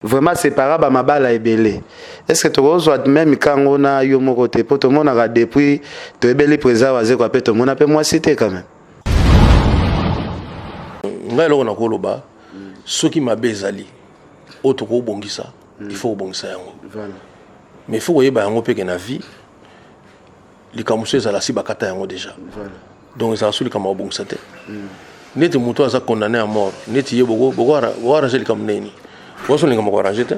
Vraiment separa ba mabala ebele. Est ce que tokozwa meme cas ngo na yo moko te po tomonaka depuis toyebeli président Wazekwa pe tomona pe mwasi te quand même. Ngai eloko nakoloba soki mabe ezali oyo tokobongisa il faut kobongisa yango. Mais il faut koyeba yango pe ke na vie likambo mosusu ezala si bakata yango déjà donc ezala su likambo ya kobongisa te neti moto aza condamné à mort neti ye bokoarrange likambo nini boso likambo koarrange te.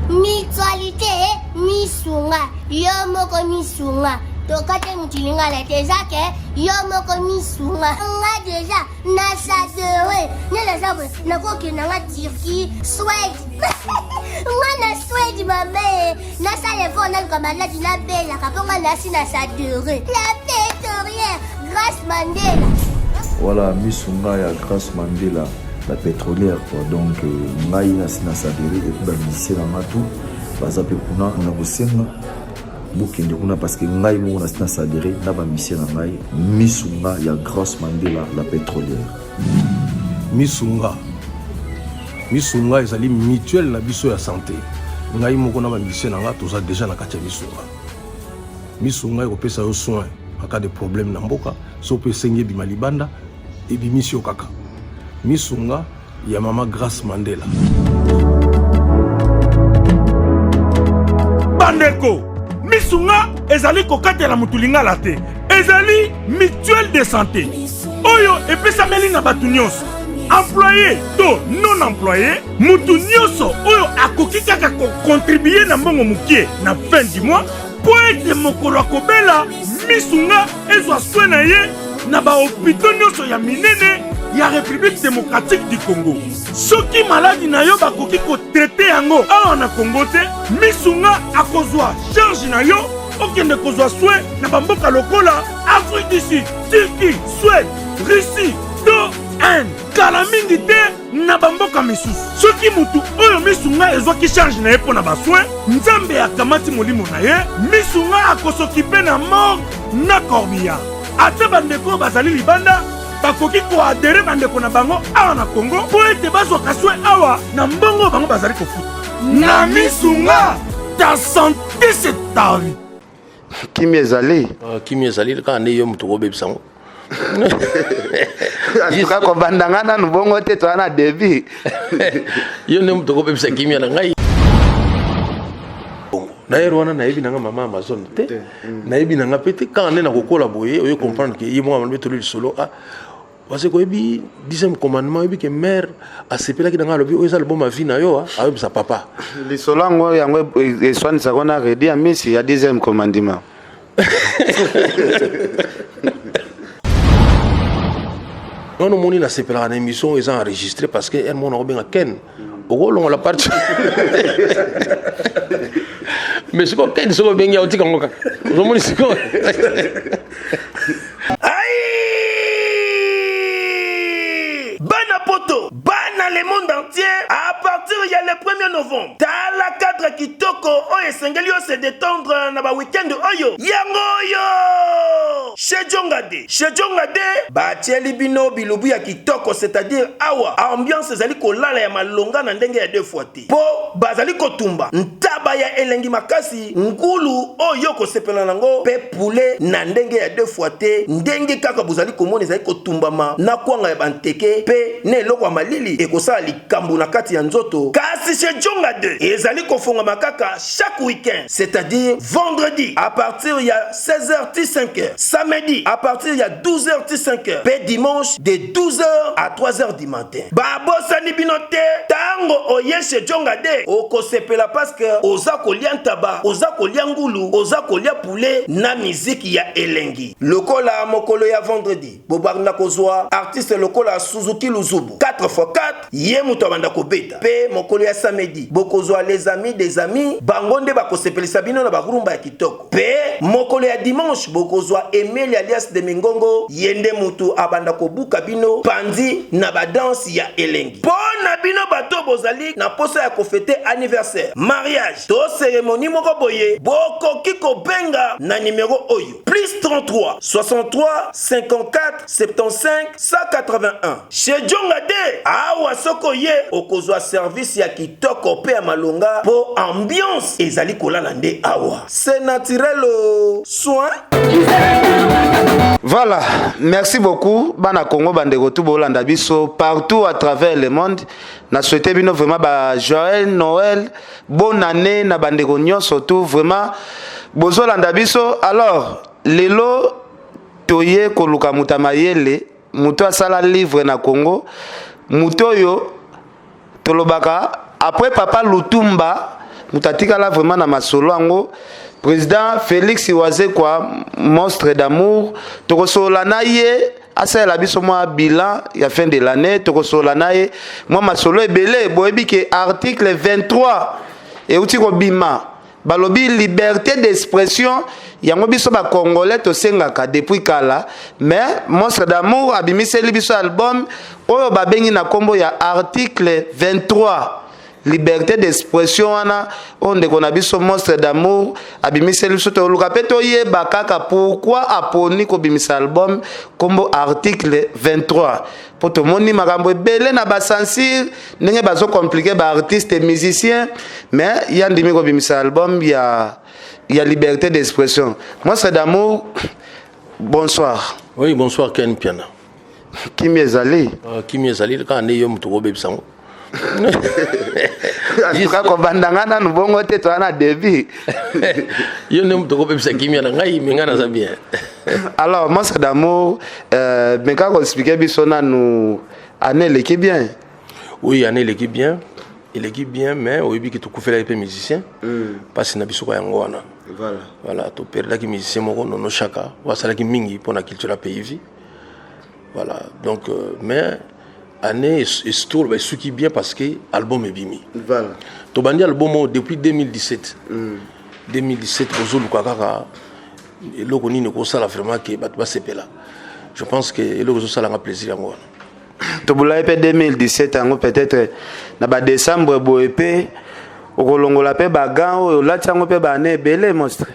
Mutualité misunga yo moko misunga tokate mutu lingala te eza ke yo moko misunga nga deja na sadere nde naza boye nakokenda nga Turquie Suède nga na Suède mabe nasala effort naluka maladi nabelaka mpo nga nasi na sadere la pétorière Grace Mandela. Voilà misu nga ya Grace Mandela la pétrolière quoi donc euh, ngai nasi na sadere et puis ba musicien na nga tout baza mpe kuna na kosenga bokende kuna parce que ngai moko nasi na sadere na ba musicien na ngai misu nga ya Grace Mandela la pétrolière. Misunga misunga ezali mutuelle na biso ya santé ngai moko na ba musicien na nga toza deja na kati ya misunga. Misunga ekopesa yo soin en cas de problème na mboka, soki mpe esengi ebima libanda, ebimisi yo kaka. Misunga ya mama Grace Mandela. Bandeko, misunga ezali kokatela motu lingala te, ezali mutuelle de santé oyo epesameli na bato nyonso, employe to non employe, motu nyonso oyo akoki kaka kokontribue na mbongo mokie na fin du mois mpo ete mokolo akobela misunga ezwa soin na ye na bahopito nyonso ya minene ya République démocratique du Congo. Soki maladi na yo bakoki kotraite yango awa na Congo te, misunga akozwa charge na yo okende kozwa soin na bamboka lokola Afrique du Sud, Turquie, Suède, Russie to Inde. Kala mingi te na bamboka misusu. Soki motu oyo misunga ezwaki charge na ye mpo na basoin, Nzambe akamati molimo na ye, misunga akosokipe na morgue na corbillard. Ata bandeko oyo bazali libanda bakoki koadere bandeko na bango awa na Congo mpo ete bazwaka soin awa na mbongo oyo bango bazali kofuta. Na misunga, ta sante c'est ta vie. Kimia ezali. Uh, kimia ezali kaka nde yo moto okobebisa yango. Atuka kobanda nga nanu bongo te toza na debut. Yo nde moto okobebisa kimia na ngai. D'ailleurs wana nayebi nanga mama Amazon te. Nayebi nanga pe te kaka nde nakokola boye oye comprendre ke ye moko amalobi toli lisolo ah Parce que oyebi dixième commandement oyebi ke mère asepelaki na ngai alobi oyo eza album ya vie na yo ayebisa papa. Lisolo yango yango eswanisaka na Reddy Amisi ya dixième commandement. Wana omoni nasepelaka na émission oyo eza enregistré parce que heure moko nakobenga Ken okolongola parti mais sikoyo Ken soki obengi otika yango kaka ozomoni sikoyo. Aïe! Bana poto, bana le monde entier à partir ya le 1er novembre. Tala cadre kitoko oyo esengeli yo se détendre na ba week-end oyo. Yango oyo! Chez Djongade. Chez Djongade, batieli bino bilubu ya kitoko, c'est-à-dire awa ambiance ezali kolala ya malonga na ndenge ya deux fois te. Mpo bazali kotumba ntaba ya elengi makasi, ngulu oyo okosepela na yango, mpe poulet na ndenge ya deux fois te, ndenge kaka bozali komona ezali kotumbama na kwanga ya banteke mpe na eloko ya malili ekosala likambo na kati ya nzoto. Kasi chez Djonga 2 ezali kofongwama kaka chaque week-end, c'est-à-dire vendredi à partir ya 16h ti 5h, samedi à partir ya 12h ti 5h mpe dimanche de 12h à 3h du matin. Babosani bino te, tango oye chez Djonga de okosepela parce que oza kolia ntaba, oza kolia ngulu, oza kolia poulet na miziki ya elengi. Lokola mokolo ya vendredi bobanda kozua artiste lokola Suzuki Luzubu 4x4 ye moto abanda kobeta pe mokolo ya samedi bokozua les amis des amis bango nde bakosepelisa bino na ba rumba ya kitoko. Pe mokolo ya dimanche bokozua Emelia alias de Mingongo ye nde mutu abanda kobuka bino panzi na ba danse ya elengi. Po na bino bato bozali na posa ya ko feter anniversaire, mariage. mariage to cérémonie moko boye, bokoki kobenga na nimero oyo plus 33 63 54 75 181. Chez Djonga de awa soki oye okozwa service ya kitoko mpe ya malonga mpo ambiance ezali kolala nde awa. C'est naturel oh. Soin. Voilà, merci beaucoup bana Congo bandeko tout bolanda biso partout à travers le monde. Na souhaité bino vraiment ba joyeux Noël, bonne année na bandeko nyonso tout vraiment bozolanda biso. Alors, lelo toye koluka moto ya mayele, moto asala livre na Congo, moto oyo tolobaka après papa Lutumba, moto atikala vraiment na masolo yango, président Félix Wazekwa, monstre d'amour. Tokosolola na ye, asalela biso mwa bilan ya fin de l'année. Tokosolola na ye mwa masolo ebele. Boyebi ke article 23 euti kobima, balobi liberté d'expression. Yango biso bacongolais tosengaka depuis kala, mais monstre d'amour abimiseli biso album oyo babengi na nkombo ya article 23, liberté d'expression. Wana oyo ndeko na biso monstre d'amour abimiseli biso, toluka mpe toyeba kaka pourquoi aponi kobimisa album nkombo article 23, mpo tomoni makambo ebele na bacensure, ndenge bazocompliquer baartiste musicien, mais ya ndimi kobimisa album ya liberté d'expression. Monstre d'amour, bonsoir. Oui, bonsoir Ken Piana. Kimi ezali? Kimi ezali kaka nde yo moto okobebisa yango. En tout cas, kobanda nga nanu bongo te, toza na début. Yo nde moto okobebisa kimia na ngai, me ngai naza bien. Alors, monstre d'amour, meka koexpliquer biso nanu, année eleki bien? Oui, année eleki bien, eleki bien, mais oyebi ke tokufelaki mpe musicien. Mpasi na biso ka yango wana. Voilà, toperdaki musicien moko, Nono Chaka, oyo asalaki mingi mpona culture ya pays vie. Voilà, donc mais année toloba esuki bien parce que album ebimi. Tobandi album oyo depuis 2017. 2017 bozoluka kaka eloko nini ekosala vraiment ke bato basepela. Je pense que eloko ezosalanga plaisir yango wana. Tobulaki mpe 2017 yango, peut-être na badécembre boye mpe okolongola mpe bagants oyo olati yango mpe baane ebele, monstre.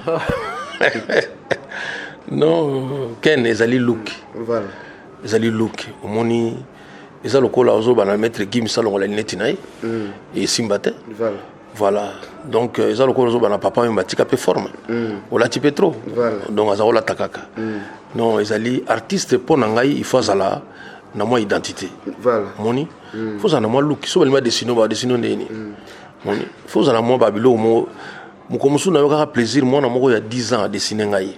Non, Ken, ezali look. Ezali look. Omoni, eza lokola ozoba na maître Gims alongola lineti na ye, esimba te. Voilà, donc eza lokola ozoba na papa oyo batika mpe forme, olati mpe trop. Donc aza kolata kaka. Non, ezali artiste. Mpo na ngai, il faut azala na mwa identité. Moni, faut ozala na mwa look. So balingi badessiner, badessiner ndeni. Moni, faut ozala na mwa babiloko moko. Moko mosusu nayo kaka plaisir. Mwana moko ya 10 ans adessiner ngai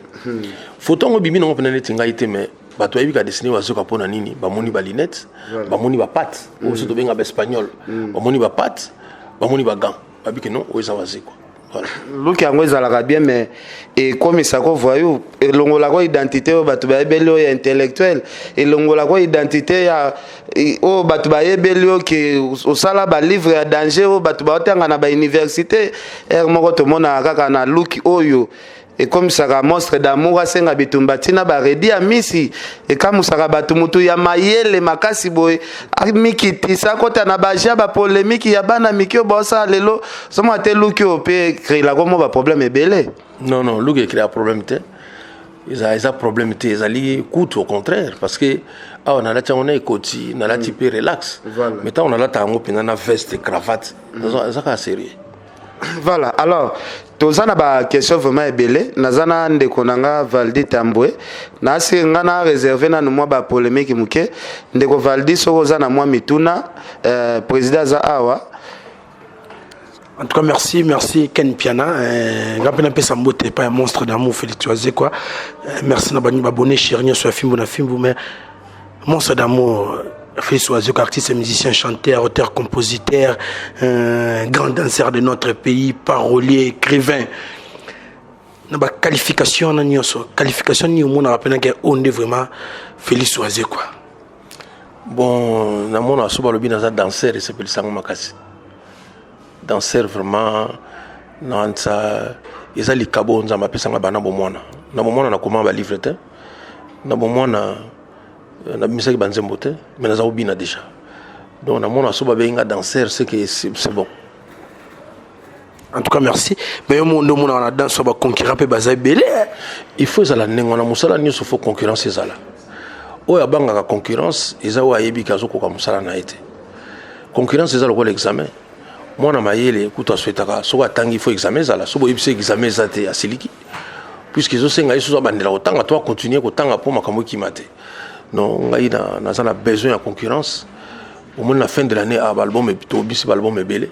photo yango, ebimi nango mpena neti ngai te, mais bato bayebi kadessiner bazoka. Mpo na nini? Bamoni balunettes, bamoni bapattes oyo biso tobenga baespagnol, bamoni bapattes, bamoni bagants, babiki non, oyo eza Wazekwa. Voilà. Look yango ezalaka bien, mais ekomisako voyou, elongolako identité oyo bato bayebeli oyo ya intellectuel, elongolako identité ya oyo bato bayebeli oyo ke osala balivre ya danger oyo bato baotanga na bauniversité. Ere moko tomonaka kaka na look oyo ekomisaka monstre d'amour asenga bitumba ntina baredi ya misi, ekamusaka bato. Mutu ya mayele makasi boye amikitisa, akota na baja bapolémique ya bana miki oyo baosala lelo. Somona te, look oyo mpe créelako mo baproblème ebele. Non, look ecréa problème te. Eza problème te, ezali kutu au contraire, parce que awa nalati yango na ekoti, nalati mpe relax. Mais ntango nalata yango mpenza na veste, cravate, eza kaka sérieux. Voilà, alors toza na baquestion vraiment ebele. Naza na ndeko na nga Valdi Tambwe. Nasi nga na réserve nanu mwa bapolémique moke. Ndeko Valdi, soki oza na mwa mituna, président aza awa. En tout cas, merci, merci Ken Piana. Nga mpe napesa mbote epai ya monstre d'amour Félix Wazekwa. Merci na bani babone chéri nyonso ya fimbu na fimbu. Mais monstre d'amour Félix Wazekwa, artiste, musicien, chanteur, auteur, compositeur, grand danseur de notre pays, parolier, écrivain. Na ba qualification na nyonso, qualification ni omonaka mpenake oyo nde vraiment Félix Wazekwa? Bon, namona so balobi naza danseur, esepelisanga makasi. Danseur, vraiment, nakanisa eza likabo Nzambe apesanga bana bomwana. Na bomwana nakoma balivre te, na bomwana nabimisaki banzembo te, mais naza kobina déjà. Donc namona so babengi nga danseur, c'est que c'est bon. En tout cas, merci. Mais yo mondo mona na danse ba concurrent pe baza ebele. Il faut ezala ndenge wana, mosala nyonso faut concurrence ezala. Oyo abangaka concurrence eza oyo ayebi ke azokoka mosala na ye te. Concurrence eza lokola examen. Mwana mayele kutu aswetaka soki atangi, faut examen ezala. Soki boyebisi examen eza te, asiliki, puisque ezosenga ye soso abandela kotanga to acontinue kotanga mpo makambo ekima te. Non, ngai naza na besoin ya concurrence. Omoni, na fin de l'année, ah, baalbum tobisi, baalbum ebele.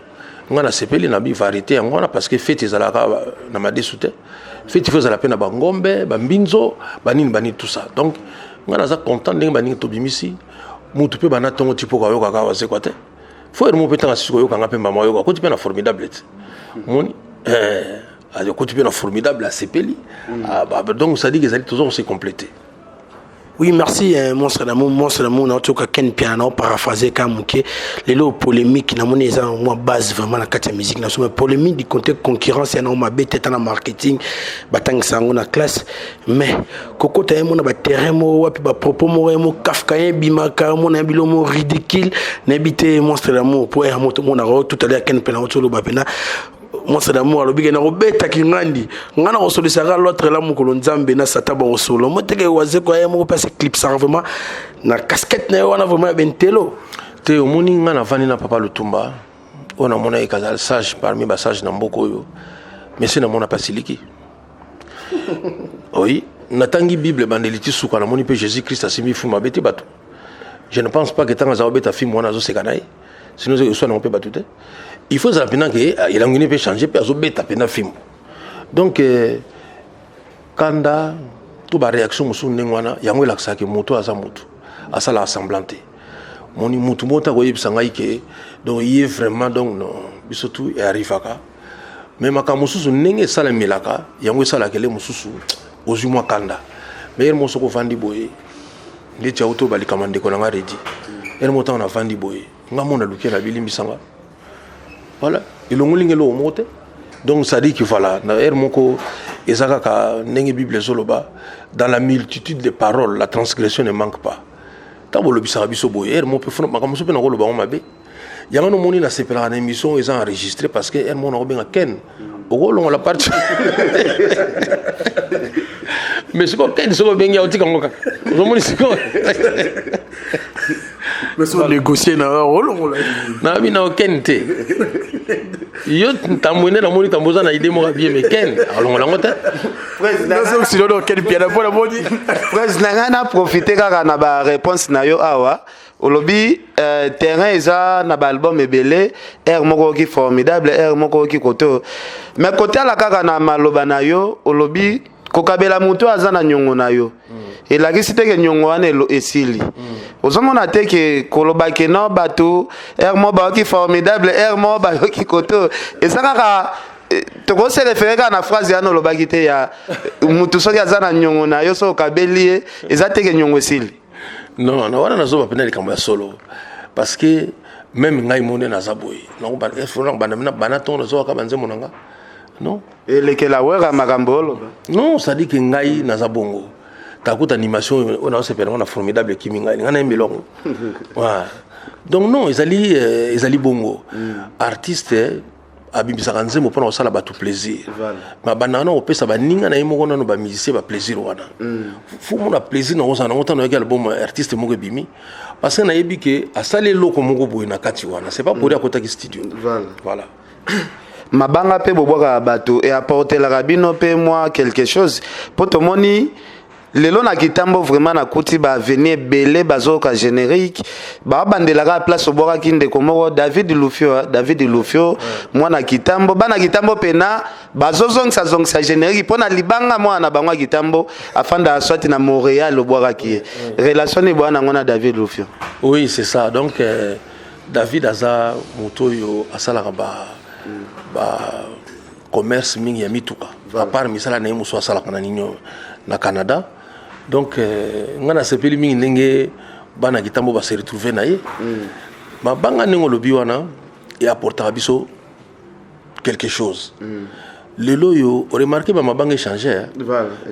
Ngai nasepeli na bi variété yango wana, parce que fête ezalaka na madesu te. Fête faut ezala mpe na bangombe, bambinzo, banini banini, tout ça. Donc ngai naza content ndenge baningi tobimisi. Mutu mpe bana ntongo ti mpo koyokaka Wazekwa te, fo ere mo mpe ntanga sisi koyokanga mpe mbama oyoka akoti mpe na Formidable te. Omoni, akoti mpe na Formidable, asepeli. Donc c'est-à-dire ezali toza kose compléter. Oui, merci, hein, monstre d'amour, monstre d'amour, na toka Ken Piana, paraphraser ka muke. Lelo polémique na moni eza moi base vraiment na kati ya musique na so, mais polémique du côté concurrence ya na mabe teta na marketing, batangisa yango na classe, mais kokota ye mona ba terrain mo wapi, ba propos mo mo kafkaen bimaka mona bilo mo ridicule na bité. Monstre d'amour, po ya moto mona tout à l'heure Ken Piana otolo ba pena. Monstre d'amour alobi ke nakobetaki ngandi, ngai nakosolisaka l'autre la mokolo Nzambe na Satan bakosolo mo teke. Wazekwa ye moko mpe aseclipsaka vraiment na casquette na ye wana vraiment ya bentelo. Te, omoni, ngai navandi na papa Lutumba oyo namona ye kazala sage parmi basage na mboka oyo, mais se namona mpe asiliki. Oui, natangi Bible ebandeli ti suka, namoni mpe Jésus Christ asimbi fimbu abeti bato. Je ne pense pas que ntango aza kobeta fimbu wana azoseka na ye, sinon eswa nango mpe bato te. Il faut ezala mpena ke elangini mpe change mpe azobeta mpena fimbu. Donc kanda to baréaction mosusu ndenge wana, yango elakisaka moto aza motu asalaka semblant te. Moni mutu moko ntango oyebisa ngai ke donc ye vraiment, donc non, biso tu earrivaka, mais makambo mosusu ndenge esalemelaka yango esalaka ele mosusu ozwi mwa kanda. Mais ere moko soki ovandi boye ndeti auto balikama ndeko na nga redi, ere moko ntango navandi boye, nga mona luki na bilimbisanga, voilà, elongoli nge eloko moko te. Donc ça dit que voilà, na ere moko eza kaka ndenge Bible ezoloba: dans la multitude de paroles, la transgression ne manque pas. Ntango bolobisaka biso boye, ere moko mpe makambo mosusu mpe nakoloba ngo mabe. Yango nomoni nasepelaka na émission oyo eza enregistré, parce que ere moko nakobenga Ken, okolongola parti. Mais sikoyo Ken, soki obengi, otika yango kaka, ozomoni sikoyo. Négocier na olongola. Nayebi na oken te, yo ntambo nde namoni ntambo oza na idée moko bien, mais Ken alongola yango te. Ken Piana mpo namoni. Président, ngai na profite kaka na baréponse na yo awa. Olobi terrain eza na baalbum ebele, aire moko oyoki Formidable, aire moko oyoki kote oyo, mais kotala kaka na maloba na yo, olobi kokabela moto aza na niongo na yo elakisi te ke niongo wana esili. Ozomona te ke koloba ke no bato aire moko bayoki Formidable, aire moko bayoki kote oyo, eza kaka tokose référer kaka na phrase yana olobaki te ya mutu soki aza na niongo na yo, soki okabeli ye, eza te ke niongo esili. Non, na wana nazoba mpena likambo ya solo, parce que même ngai mo nde naza boye, nakobanda bana ntongo nazwaka banzembo na nga, non. Elekela wera makambo oloba. Non, c'est-à-dire ke ngai naza bongo, takuta animation oyo naosepela ngo na Formidable ekimi ngai, ngai nayembi elongo. Ouais. Donc non, ezali bongo. Artiste abimisaka nzembo mpona kosala bato plaisir, ma bandaka na kopesa baninga na ye moko nano bamusicien baplaisir wana. Fo mona plaisir na kozala nango ntango nayoki album artiste moko ebimi, parce que nayebi ke asali eloko moko boye na kati wana, c'est pas pour akotaki studio. Voilà. Mabanga mpe bobwakaka bato eapportelaka bino mpe mwa quelque chose, mpo tomoni lelo na Kitambo vraiment nakuti baavenue ebele bazoyoka générique, babandelaka place obwakaki ndeko moko David Lufio, David Lufio, mwana Kitambo. Bana Kitambo mpena bazozongisa-zongisa générique mpo na libanga mwana na bango ya Kitambo afandaka swati na Montréal, obwakaki ye. Relation nini boya nango na David Lufio? Oui, c'est ça. Donc David aza moto oyo asalaka ba commerce mingi ya mituka, à part misala na ye mosusu asalaka na nini na Canada. Donc ngai nasepeli mingi ndenge bana Kitambo base retrouve na ye. Mabanga ndenge olobi wana eapportaka biso quelque chose. Lelo oyo oremarquer bamabanga échange.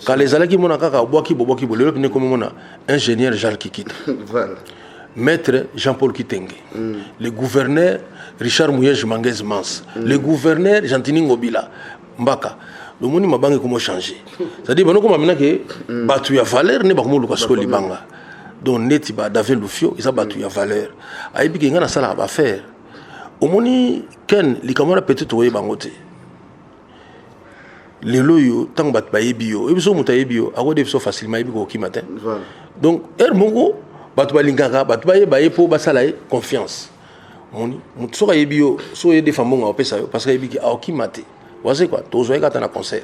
Kala ezalaki mona kaka obwaki bobwaki bo, lelo pene komi mona ingénieur Jacques Kikita. Maître Jean-Paul Kitenge, le gouverneur Richard Muyej Mangez Mans, le gouverneur Gentiny Ngobila Mbaka. Lomoni mabanga ekoma changer, c'est-à-dire banokoma mina ke bato ya valeur nde bakomoluka sikoyo libanga. Donc neti ba David Lufio, eza bato ya valeur, ayebi ke ngai nasalaka baaffaire. Omoni Ken, likambo wana peut-être oyeba yango te. Lelo oyo, ntango bato bayebi yo, oyebi, so moto ayebi yo, akoyeba biso facilement, ayebi kokokima te. Donc heure moko bato balingaka bato bayeba ye mpo basala ye confiance. Omoni, moto soki ayebi yo, soki oye defa mbongo, akopesa yo parce que ayebi ke aokima te. Waze quoi, tozwa ye kaka na concert.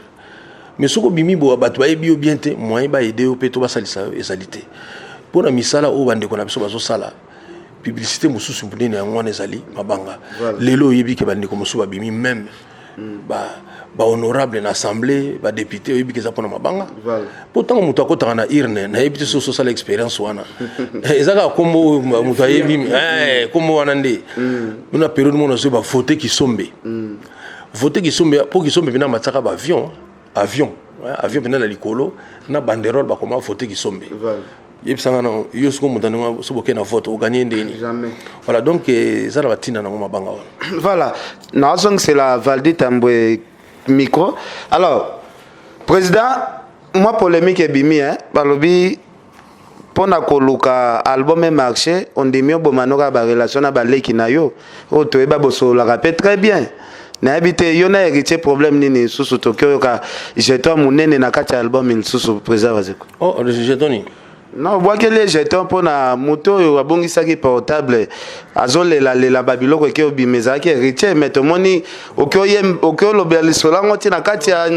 Mais soki obimi boya, bato bayebi yo bien te, moyen baaider yo mpe to basalisa yo ezali te. Mpo na misala oyo bandeko na biso bazosala, publicité mosusu monene yango wana ezali mabanga. Lelo oyebi ke bandeko mosusu babimi, même bahonorable na assemblée, badéputé, oyebi ke eza mpona mabanga. Mpo ntango moto akotaka na urne, nayebi te soki osala expérience wana, eza kaka kombo oyo moto ayebi, kombo wana nde na période moko nazwi bavote Kisombe, vote Kisombe, mpo Kisombe mpena matiaka baavion, avion, avion mpena na likolo na banderole, bakoma vote Kisombe. Yebisanga na yo, soko moto ndenge so boke na vote, oganye ndeni? Voilà, donc eza na batinda nango mabanga wana. Voilà, nazongisela Valdi Tambwe micro. Alors président, mwa polémique ebimi, hein? Balobi mpona koluka album emarché, ondimi oboma noka barelation na baleki na yo oyo toyeba bosololaka mpe très bien. Nayebi te, yo na Héritier, problème nini lisusu toki oyoka jeton monene na kati ya album lisusu, président Wazekwa? Oh, jeton nini? Non, obwakeli ye jeton mpona moto oyo abongisaki portable, azolelalela babiloko eke obima, ezalaki Héritier. Mais tomoni oki olobela lisolo yango ntina kati ya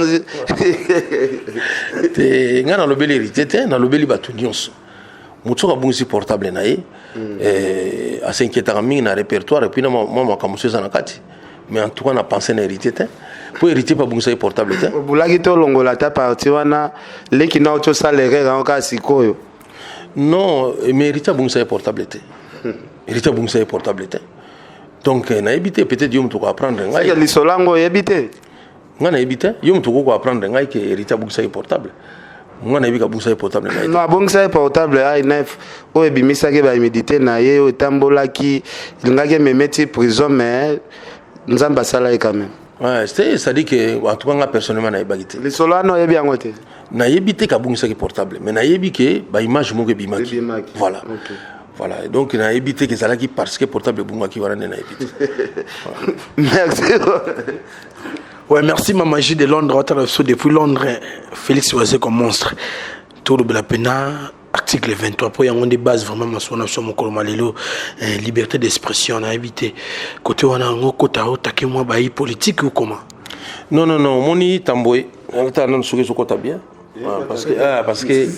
Te, ngai nalobeli Héritier te, nalobeli bato nyonso. Moto soki abongisi portable na ye, as'inquiétaka mingi na répertoire et puis na mwa makambo mosusu eza na kati. Mais en tout cas, na pense na Héritier te, mpo Héritier mpe abongisaki portable te. Obulaki te, olongola ata parti wana, leki na oti osala erreur yango kaka sikoyo. Non, mais Héritier abongisaki portable te, Héritier abongisaki portable te. Donc nayebi te, peut-être yo moto koapprendre ngai. Lisolo yango oyebi te? Ngai nayebi te, yo moto okoapprendre ngai ke Héritier abongisaki portable. Ngai nayebi kabongisaki portable na ye. Non, abongisaki portable i9 oyo ebimisaki bahumidité na ye, oyo etambolaki, elingaki ememe ti prison, mais Nzambe asala ye quand même. Ouais, c'est-à-dire que en tout cas nga personnellement nayebaki te. Lisolo wana oyebi yango te? Nayebi te kabongisaki portable, mais nayebi ke baimage moko ebimaki. Voilà, okay. Voilà, donc nayebi te ke ezalaki parce que portable ebungaki wana nde, nayebi te. Merci. Ouais, merci Maman J de Londres, depuis Londres, Félix Wazekwa monstre. Tout le pena article 23 po yango nde base vraiment masolo na biso mokolo malelo, liberté d'expression. Nayebi te côté wana yango kota otake mwa bayi politique ou comment? Non, non, non, omoni Tambwe, tala nano soki ezokota bien, parce que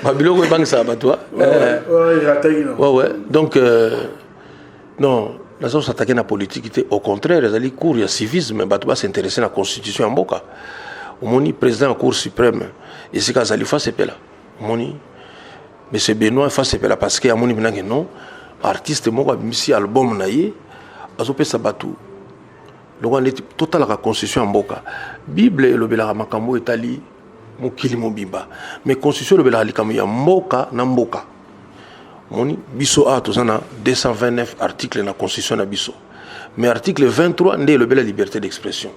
babiloko ebangisaka bato. Ouais, donc non, naza kos'attaquer na politique te. Au contraire, ezali cours ya civisme, bato bas'intéresser na constitution ya mboka. Omoni, président ya Cour suprême, esika azali, fa sepela. Omoni, monsieur Benoît, fa sepela, parce que amoni mpena ke non, artiste moko abimisi album na ye, azopesa bato lokola neti totalaka constitution ya mboka. Bible elobelaka makambo etali mokili mobimba, mais constitution elobelaka likambo ya mboka na mboka. Omoni, biso awa toza na 229 article na constitution na biso, mais article 23 nde elobela liberté d'expression.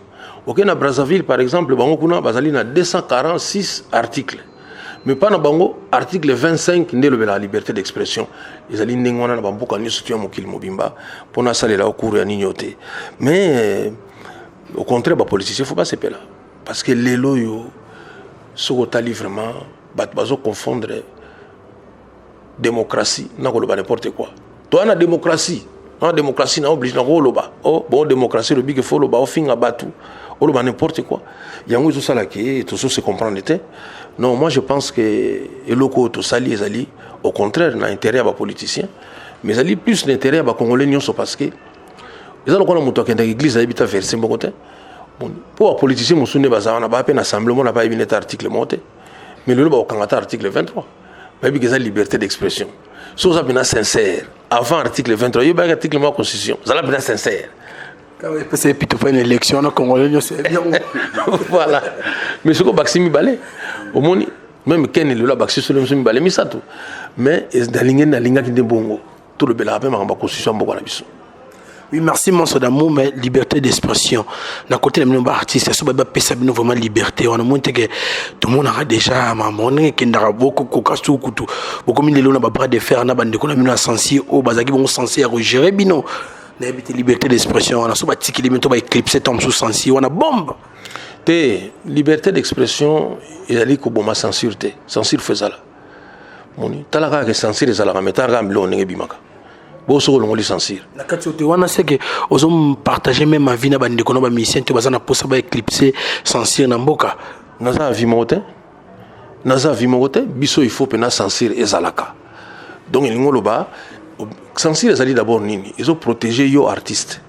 Oke na Brazzaville par exemple, bango kuna bazali na 246 article, mais mpa na bango article 25 nde elobelaka liberté d'expression. Ezali ndenge wana na bamboka nyonso to ya mokili mobimba. Mpona asalela yo cours ya nini yo te. Mais au contraire, bapoliticien faut basepela, parce que lelo oyo soki otali vraiment, bato bazoconfondre démocratie na koloba n'importe quoi. Toya na démocratie, na démocratie na oblige na koloba. Oh bon, démocratie elobi ke faut oloba, ofinga bato, oloba n'importe quoi. Yango ezosala ke tozo se comprendre te. Non, moi je pense que eloko oyo tosali ezali au contraire na intérêt ya bapoliticien, mais ezali plus na intérêt ya bacongolais nyonso, parce que eza lokola moto akendaka église, ayebi ta verset moko te. Mpo bapoliticien mosusu nde baza wana, baa mpe na assemblée mona, bayebi nete article moko te, mais lelo bakokanga ta article 23, bayebi ke eza liberté d'expression. So oza mpena sincère, avant article 23 oyebaki article moko ya constitution, ozala mpena sincère. Epesa epito mpo na élection na congolais nyonso. Voilà, mais soki obakisi mibale, omoni. Même Ken lelo abakisi solo miso mibale misato. Mais nalingi nalingaki nde bongo. Tolobelaka mpe makambo ya constitution ya mboka na biso. Oui, merci monstre d'amour, mais liberté d'expression. Na côté na bino ba artiste, so ba pesa bino vraiment liberté. On a monté que tout le monde a déjà maman ndenge kendaka boko koka su kutu. Bokomi lelo na ba bras de fer na bande ko na bino sensi o bazaki bongo sensi ya ko gérer bino. Na ebite liberté d'expression wana so ba tikili bino to ba éclipser tom sous sensi wana bombe. Te liberté d'expression ezali koboma censure te. Censure faut ezala. Moni tala kaka ke censure ezalaka mais tala kaka biloko ndenge ebimaka. Bo soki olongoli censure. Na kati ote wana c'est que ozo partager même avis na bandeko na ba musiciens te baza na posa ba éclipser censure na mboka. Naza avis moko te. Naza avis moko te, biso il faut pena censure ezalaka. Donc elingi oloba censure ezali d'abord nini? Ezo protéger yo artiste.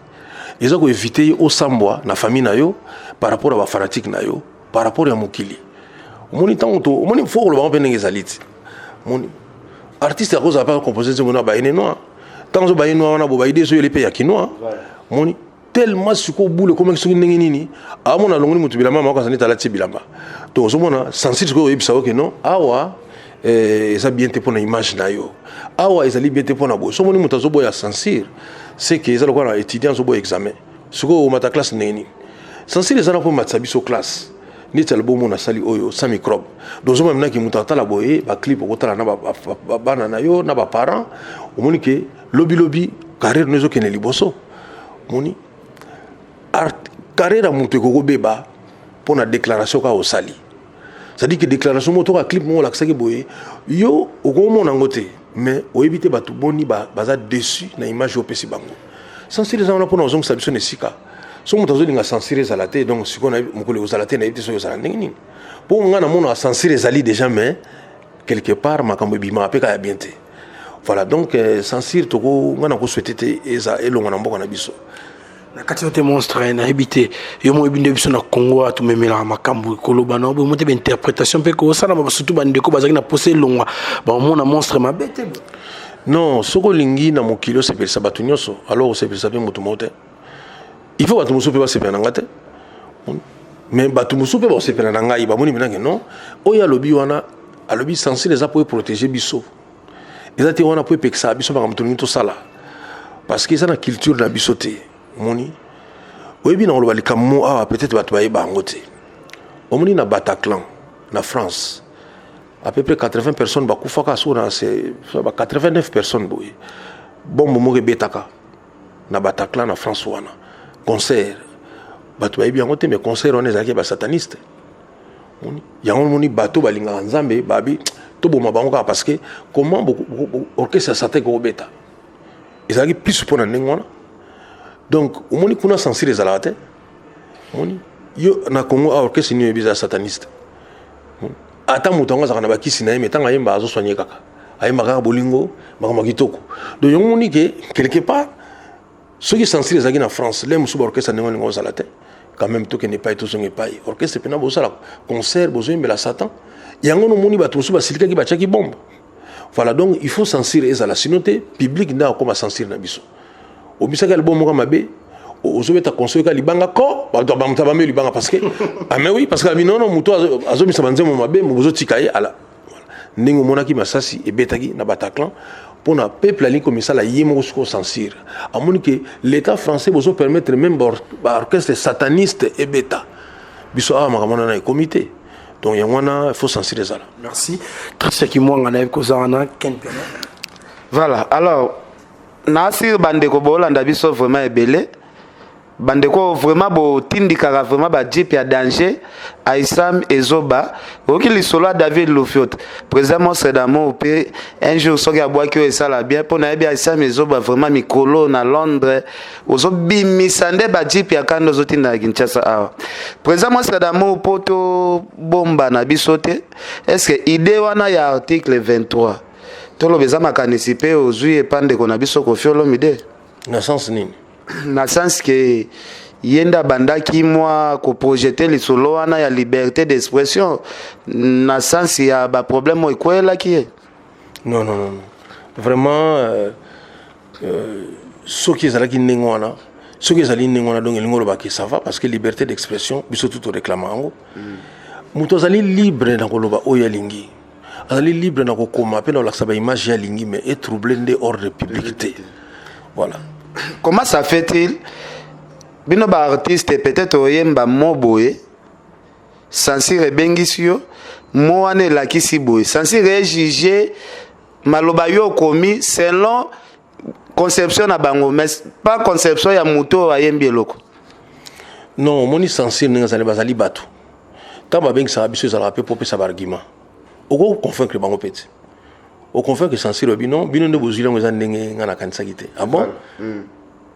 Eza ko éviter yo osambwa na famille na yo par rapport à ba fanatique na yo, par rapport ya mokili. Omoni tango to omoni faut koloba mpe ndenge ezali ti. Omoni artiste akozala mpe composer nzembo na bayene noir. Tango zo bayene noir wana bo ba idée zo yele pe ya kinois. Omoni tellement sikoyo bule ekomaki soki ndenge nini amona alongoli moto bilamba moko azali alati bilamba. Donc ozomona sensible sikoyo oyebisa yo ke non awa eza bien te mpona image na yo, awa ezali bien te mpona boye. So omoni moto azoboya censure, c'est que eza lokola na étudiant azoboya examen. Sikoyo omata classe ndenge nini? Censure eza na mpo ematisa biso classe. Neti album oyo nasali oyo sans microbe, donc ozomona minaki moto atala boye baclip okotala na bana na yo na baparent, omoni ke lobilobi carrière no ezokende liboso. Omoni carrière ya moto ekokobeba mpona déclaration kaka osali. C'est-à-dire que déclaration moko toka clip moko olakisaki boye yo okomona yango te, mais oyebi te bato boni baza déçu na image oyo opesi bango. Censure eza wana mpona ozongisa biso na esika. So moto azolinga censure ezala te, donc sikoyo mokolo ekozala te, nayebi te soki ezala ndenge nini. Mpo nga namonaka censure ezali déjà, mais quelque part makambo ebimaka mpe kaka ya bien te. Voilà, donc censure toko nga nakosouhaite te eza elongo na mboka na biso. Na kati yo te monstre, nayebi te yo moko oyebi nde biso na Congo awa tomemelaka makambo koloba na bomo te, bainterprétation mpe kosalama, surtout bandeko bazalaki na posa elongwa bamona monstre mabe te. Non, soki olingi na mokili osepelisa bato nyonso, alors osepelisa mpe moto moko te. Il faut bato mosusu mpe basepela na nga te, mais bato mosusu mpe basepela na ngai, bamoni menange non oyo alobi wana, alobi censure eza mpo eprotéger biso, eza te wana mpo epekisaka biso makambo tolingi tosala, parce que eza na culture na biso te. Omoni oyebi na koloba likambo mo awa, peut-être bato bayeba yango te. Omoni na Bataclan na France, à peu près 80 personnes bakufaka, so na ba 89 personnes boye. Bombe moko ebetaka na Bataclan na France wana, concert, bato bayebi yango te, mais concert wana ezalaki basataniste. Yango omoni bato balingaka Nzambe babi toboma bango kaka, parce que comment orchestre ya satan ekokobeta? Ezalaki plus mpona ndenge wana. Donc omoni kuna censure ezalaka te. Omoni yo na Congo a orchestre nini oyebi eza sataniste? Ata moto yango azalaka na bakisi na ye, mais ntango ayemba azosoigne kaka, ayemba kaka bolingo, makambo ya kitoko. Donc yango omoni ke quelque part soki censure ezalaki na France, le mosusu baorchestre ndenge olingo ozala te. Quand même tokende epai, tozonga epai, orchestre mpena bozosala concert, bozoyembela satan. Yango nomoni bato mosusu basilikaki, batiaki bombe. Voilà, donc il faut censure ezala, sinon te public nde akoma censure na biso. Obisaki album moko mabe, ozobeta conseil ka libanga ko bato bamuta bame libanga, parce que ah mais oui, parce que abi non non, moto azomisa banzembo mabe, bozotika ye ala. Ndenge omonaki masasi ebetaki na Bataclan, mpona peuple alingi komisala ye moko sikoyo censure. Amoni ke l'état français bozopermettre même baorchestre sataniste ebeta, biso awa makambo wana na ekomi te. Donc yango wana il faut censure ezala. Merci Tricia Kimwanga, nayebi kozala na Ken Piana. Voilà, alors naasir bandeko boolanda biso vraiment ebele, bandeko vraiment botindikaka vraiment bajeep ya danger. Aisam ezoba oyoki lisolo ya David Lufiot, président monstre d'amour, mpe un jour soki abwaki oyo esala bien mpo nayebi Aisam ezoba vraiment mikolo na Londres ozobimisa nde bajeep ya kanda ozotinda na Kinshasa awa. Président monstre d'amour, mpo tobomba na biso te, est ce que idée wana ya article 23 toloba eza makanisi mpe ozwi epa ndeko na biso Kofi Olomide? Na sens nini? Na sens ke ye nde abandaki mwa koprojeter lisolo wana ya liberté d'expression na sens ya baproblème oyo ekweyelaki ye. Non, non, non, vraiment soki ezalaki ndenge wana, soki ezali ndenge wana, donc elingi olobaki ça va, parce que liberté d'expression biso tout toréclame yango. Moto azali libre na koloba oyo alingi, azali libre na kokoma mpe na kolakisa baimage ye alingi, mais etrouble nde ordre public te. Voilà. Comment ça fait-il bino baartiste, peut-être oyemba mo boye, censure ebengisi yo, mo wana elakisi boye, censure ejuge maloba yo okomi selon conception na bango, mais pas conception ya moto oyo ayembi eloko? Non, omoni, censure ndenge azali, bazali bato. Ntango babengisaka biso, ezalaka mpe po opesa baargument, okoki convaincre bango mpe te. Oconvaincre censure, bino bino nde bozwili yango, eza ndenge ngai nakanisaki te. Ah bon,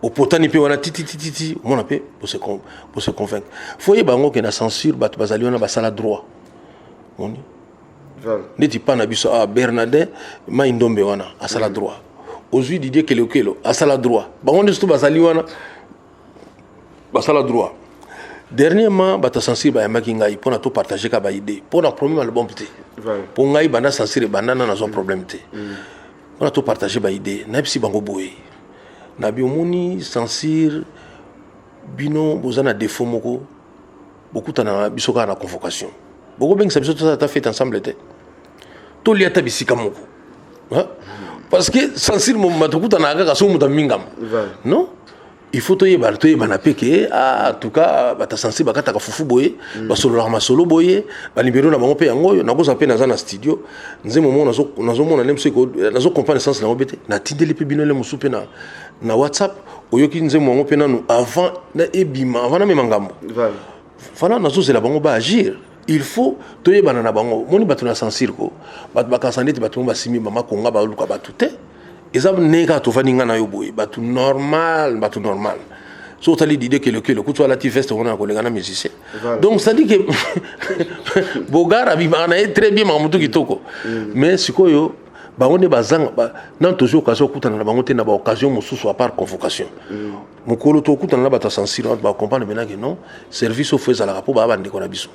opotani mpe wana tititititi, omona mpe bose convaincre. Faut yeba yango ke na censure bato bazali wana basala droit. Moni neti mpa na biso ah, Bernardin Mai Ndombe wana asala droit, ozwi Didier Kelokelo asala droit, bango nde surtout bazali wana basala droit. Dernièrement, bato ya censure bayambaki ngai mpona topartage ka baidée mpona problème album te, mpo ngai banda censure ebanda na nazwa problème te. Mpona topartage baidée, nayebisi bango boye na bi: omoni censure, bino boza na défaut moko, bokutana na biso kaka na convocation. Bokobengisa biso, tosala ata fête ensemble te, tolia ata bisika moko. Hein? Parce que censure mobima tokutanaka kaka soki moto amingama. Non, il faut toyebana, toyebana mpe ke ah, en tout cas bato censure bakataka fufu boye, basololaka masolo boye, banimero na bango mpe yango oyo. Nakozwa mpe, naza na studio, nzembo moko nazomona nde mosu nazocomprendre sens nango mpe te, natindeli mpe bino le mosu mpe na WhatsApp. Oyoki nzembo yango mpe nanu avant na ebima, avant namema ngambo. Voilà, nazozela bango baagir. Il faut toyebana na bango. Moni bato na censure ko, bato bakanisa neti bato mo basimi bamakonga, baluka bato te. Eza ndenge kaka tovandi nga na yo boye, bato normal, bato normal. So otali Didie Kelokelo, kutu alati veste wana ya kolenga na musicien. Donc c'est à dire que Bogar abimaka na ye très bien, makambo tu kitoko. Mais sikoyo bango nde bazanga nanu tozwi occasion okutana na bango te na baoccasion mosusu à part convocation. Mokolo tokutana na bato ya censure wana, bacomprendre maintenant ke non, service oyo faut ezalaka mpo baya bandeko na biso.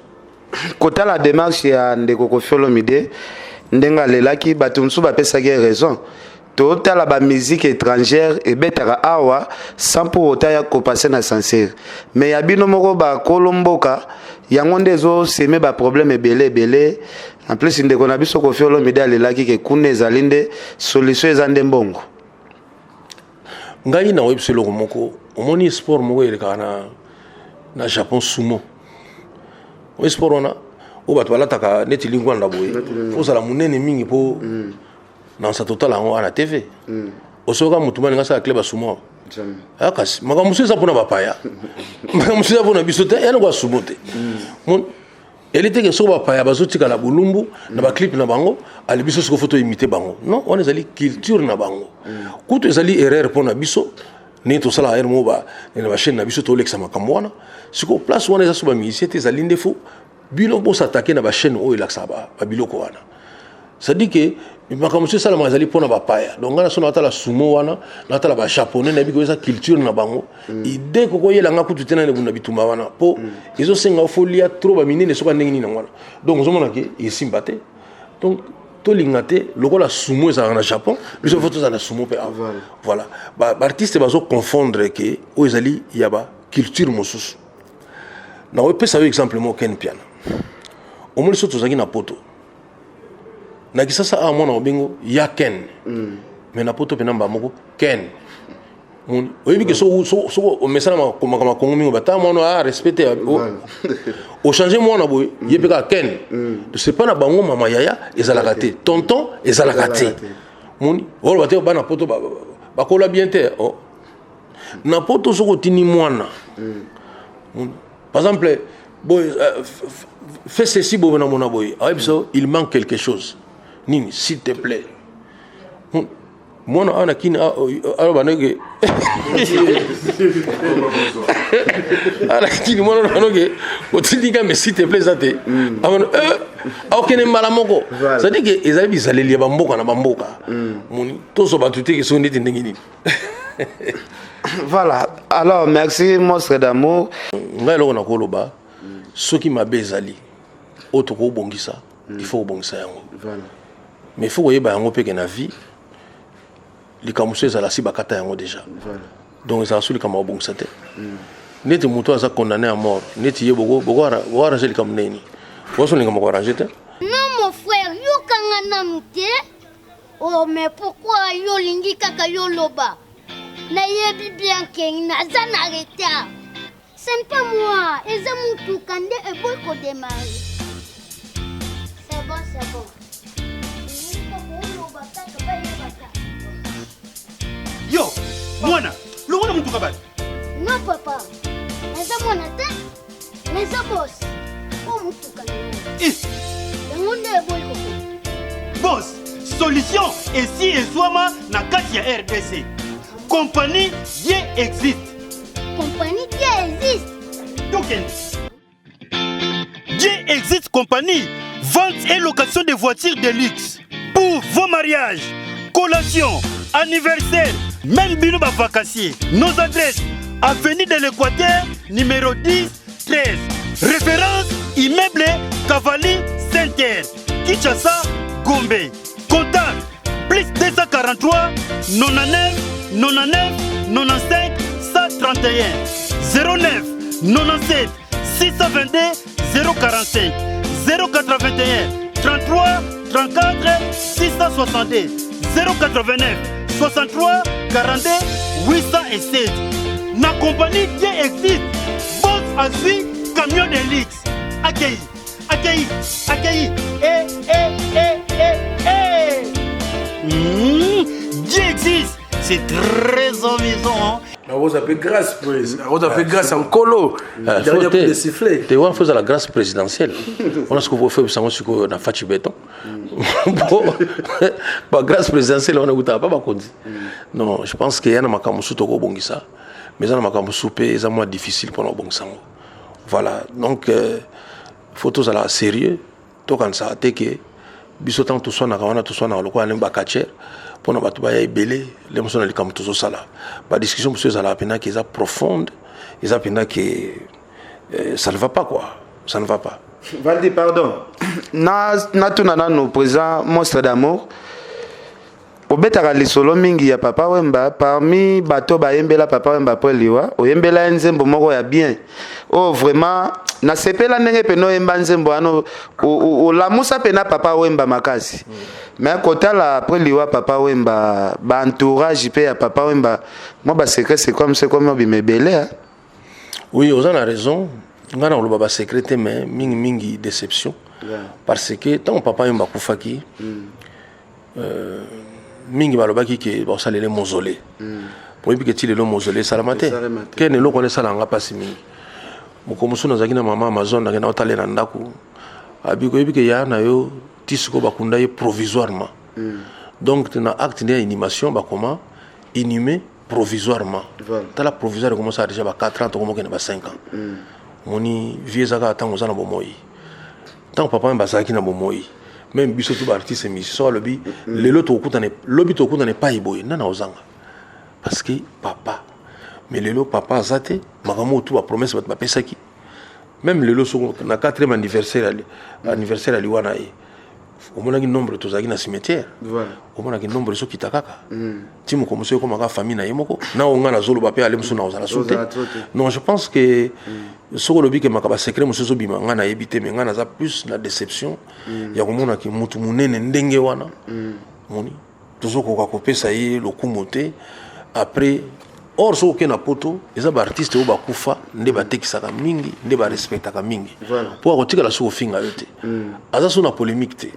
Kotala démarche ya ndeko Kofi Olomide, ndenge alelaki, bato mosusu bapesaki ye raison. Totala bamusique étrangère ebetaka awa sans pour autant ya kopase na censure, mais ya bino moko bakolo mboka, yango nde ezoseme baproblème ebele ebele. En plus, ndeko na biso Kofi Olomide alelaki ke kuna ezali nde solution, eza nde mbongo. Ngai na oyebisa eloko moko. Omoni sport moko elekaka na Japon, sumo. Oyo sport wana oyo bato balataka neti lingwanda boye, ozala monene mingi mpo na nsa totala yango wana TV. Osoka motu maninga asala club ya sumo. Ah, kasi makambo mosusu eza mpona bapaya, makambo mosusu eza mpona biso te. Ya noko ya sumo te. Eli teke soki bapaya bazotikala bolumbu na baclip na bango, ale biso sikoyo faut toimite bango. Non, wana ezali culture na bango. Kutu ezali erreur mpona biso ndenge tosalaka ere moko na bachaîne na biso, tolekisa makambo wana. Sikoyo place wana eza so bamusicien te, ezali nde faut bino bosatake na bachaîne oyo elakisaka babiloko wana. C'est-à-dire que makambo mosusu esalamaka ezali mpona bapaya. Donc ngai na so natala sumo wana, natala bajaponais, nayebi ko eza culture na bango. Idée kokoyelanga kutu te nani bunda bitumba wana, mpo ezosenga ofolia trop baminene soki ndenge nini yango wana. Donc ozomona ke esimba te. Donc tolinga te, lokola sumo ezalaka na Japon, biso faut tozala na sumo mpe awa. Voilà, baartiste bazoconfondre ke oyo ezali ya baculture mosusu. Naopesa yo exemple moko, Ken Piana. Omoni so tozalaki na Poto, na Kisasa awa, mwana obengo ya Ken, mais na Poto mpena mbala moko Ken. Oyebi ke soko omesana makambo ya Kongo mingi, bata mwana a respecte, ochange mwana boye, ye mpe kaka Ken. C'est pas na bango mama yaya ezalaka te, tonton ezalaka te. Moni oloba te, bana Poto bakola bien te. Oh. Na Poto soki otini mwana, par exemple boye, fais ceci boye na mona boye, ayebi so il manque quelque chose nini, s'il te plaît. Mwana awa na Kini aloba ndenge ala Kini, mwana aloba otindi nga, mais s'il te plaît eza te, akokende mbala moko. C'est-à-dire que ezali bizaleli ya bamboka na bamboka. Moni tozwa bato te ke soki ndeti ndenge nini. Voilà, alors merci, Monstre d'amour. Ngai eloko nakoloba, soki mabe ezali oyo tokobongisa, il faut kobongisa yango. Mais il faut koyeba yango mpe ke na vie likambo mosusu ezala si bakata yango déjà. Donc ezala so likambo ya kobongisa te. Neti moto aza condamné à mort, neti ye, bokoarrange likambo nini? Oso olinga moko arrange te. Non mon frère, yokanga nanu te. Oh mais pourquoi yo olingi kaka yo loba? Nayebi bien ke naza na retard. Ce n'est pas moi, eza mutuka nde eboyi ko démarrer. C'est bon, c'est bon. Yo, mwana, longola mutuka basi. Non papa, naza mwana te, naza boss. Oyo mutuka na ngai. Yango nde eboyi kokende. Boss, solution esi ezwama na kati ya RDC. Compagnie Dieu existe. Compagnie Dieu existe. Tokende. Dieu existe compagnie, vente et location de voitures de luxe pour vos mariages, collations, anniversaires, même bino ba vacanciers. Nos adresses, avenue de l'Équateur, numéro 10, 13. Référence, immeuble Cavalli Center, Kinshasa, Gombe. Contact, plus 243 99 99 95 131 09 97 622 045 081 33 34 662 089 63 42 807. Na compagnie Dieu existe, boss azwi camion de luxe. Accueilli, accueilli, accueilli. Eh, eh, eh, eh, eh. Dieu existe, c'est très amusant. Hein? Akoza mpe grâce akoza mpe grâce ya nkolo dernier coup de sifflet. Te, wana fo ezala grâce présidentielle wana. Sikoyo fo ebisango sikoyo na Fatshi Béton po bagrâce présidentielle wana ekutaka pa bakonzi. Non, je pense que ya na makambo mosusu tokobongisa, mais eza na makambo mosusu mpe eza mwa difficile mpona kobongisa yango. Voilà, donc faut tozala sérieux. Tokanisaka te ke biso ntango toswanaka wana, toswanaka lokola ndenge bacatcheurs mpona bato baya ebele. Le mosusu na likambo tozosala, badiscussion mosusu ezalaka mpenza ke eza profonde, eza mpenza ke ça ne va pas quoi, ça ne va pas. Valdi, pardon, natuna nanu président Monstre d'Amour. Obetaka lisolo mingi ya Papa Wemba. Parmi bato bayembela Papa Wemba po liwa, oyembela ye nzembo moko ya bien oyo vraiment nasepela ndenge pene oyemba nzembo wana, olamusa pena Papa Wemba makasi. Mais kotala après liwa Papa Wemba, baentourage mpe ya Papa Wemba, mwa basecret, c'est comme, c'est comme obima ebele, hein? Oui, oza na raison. Ngai na koloba basecret te, mais mingimingi déception, parce que ntango Papa Wemba akufaki, mingi balobaki ke bakosalela mausolée. Oyebi ke ti lelo mausolée esalama te. Esalama te. Kene eloko wana esalanga mpasi mingi. Mokolo mosusu nazalaki na mama Amazon, nakenda kotala ye na ndako. Abi koyebi ke ya na yo ti sikoyo bakunda ye provisoirement. Donc na acte nde ya inhumation bakoma inhumé provisoirement. Tala, provisoire ekomosala déjà ba 4 ans, tokomokende ba 5 ans. Omoni, vie eza kaka ntango oza na bomoi. Ntango papa Wemba azalaki na bomoi, même biso to baartiste musicien, soki alobi lelo tokokutana, lobi tokokutana epai boye, nani akozanga? Parce que papa. Mais lelo papa aza te. Makambo oyo tu bapromesse bato bapesaki, même lelo soko na 4e anniversaire ya liwa na ye, omonaki nombre tozalaki na cimetière. Omonaki nombre ezokita kaka ti moko mosusu ekomaka famille na ye moko na oyo ngai nazoloba mpe ale mosusu na kozala su te. Ozala so te. Non, je pense que soki olobi ke maka basecret mosusu ezobima, ngai nayebi te, mais ngai naza plus na déception ya komonaki motu monene ndenge wana, moni tozokoka kopesa ye lokumu te après. Or soki okei na Poto, eza baartiste oyo bakufa nde batekisaka mingi, nde barespectaka mingi, mpo akotikala soki ofinga yo te, aza so na polémique te.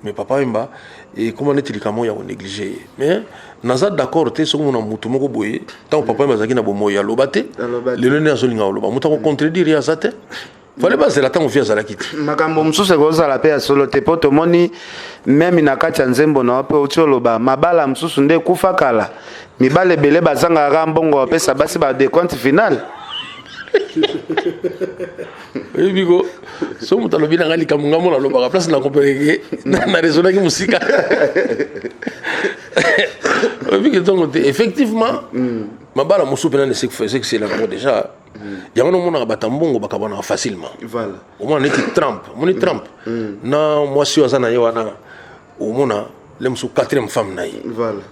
Mais Papa Wemba ekoma neti likambo ya konéglige ye. Mais naza d'accord te soki mona motu moko boye, ntango Papa Wemba azalaki na bomoi aloba te. Aloba te. Lelo nde azolinga koloba, moto akocontredire ye aza te. Fale bazela ntango vie azalaki te. Makambo mosusu ekozala mpe ya solo te, mpo tomoni même na kati ya nzembo na yo mpe oti oloba mabala mosusu nde ekufa kala, mibale ebele bazangaka kaka mbongo bapesa basi ba décompte final. Oyebi ko so moto alobi na ngai likambo, ngai mona alobaka place na comprendre na raisonnaki mosika. Oyebi ke ntongo te, effectivement, mabala mosusu mpena esekisela yango déjà. Yango nomonaka bato ya mbongo bakabanaka facilement. Omona neti Trump, omoni Trump na mwasi oyo aza na ye wana, omona le mosusu quatrième femme na ye,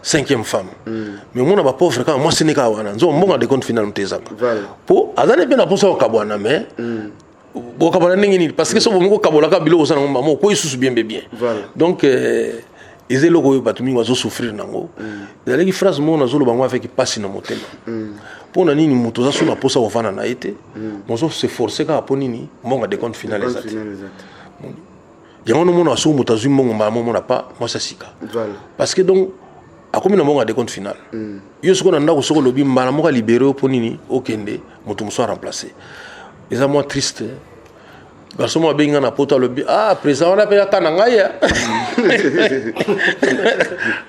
cinquième femme. Mais omona bapauvre kaka mwasi ne kaka wana, nzo mbongo ya décompte final moto ezanga, mpo aza ne mpe na mposa kokabwana, mais Bokabola ndenge nini? Parce que so bomi kokabolaka biloko oza nango, mama okwei susu bien be bien. Donc eza eloko oyo bato mingi bazosouffrir nango. Ezalaki phrase moko nazoloba yango avec mpasi na motema. Mpo na nini moto oza so na mposa kovanda na ye te, mozo se force kaka? Mpo nini? Mbongo ya décompte final eza te. Yango nomona soki moto azwi mbongo, mbala momona pa mwasi ya sika, parce que donc akomi na mbongo ya décompte final. Yo sikoyo na ndako, soki olobi mbala moko alibere yo, mpo nini okende moto mosusu aremplace? Eza mwa triste. Garçon moko abengi nga na Poto, alobi: "Ah, président wana mpe aka na ngai,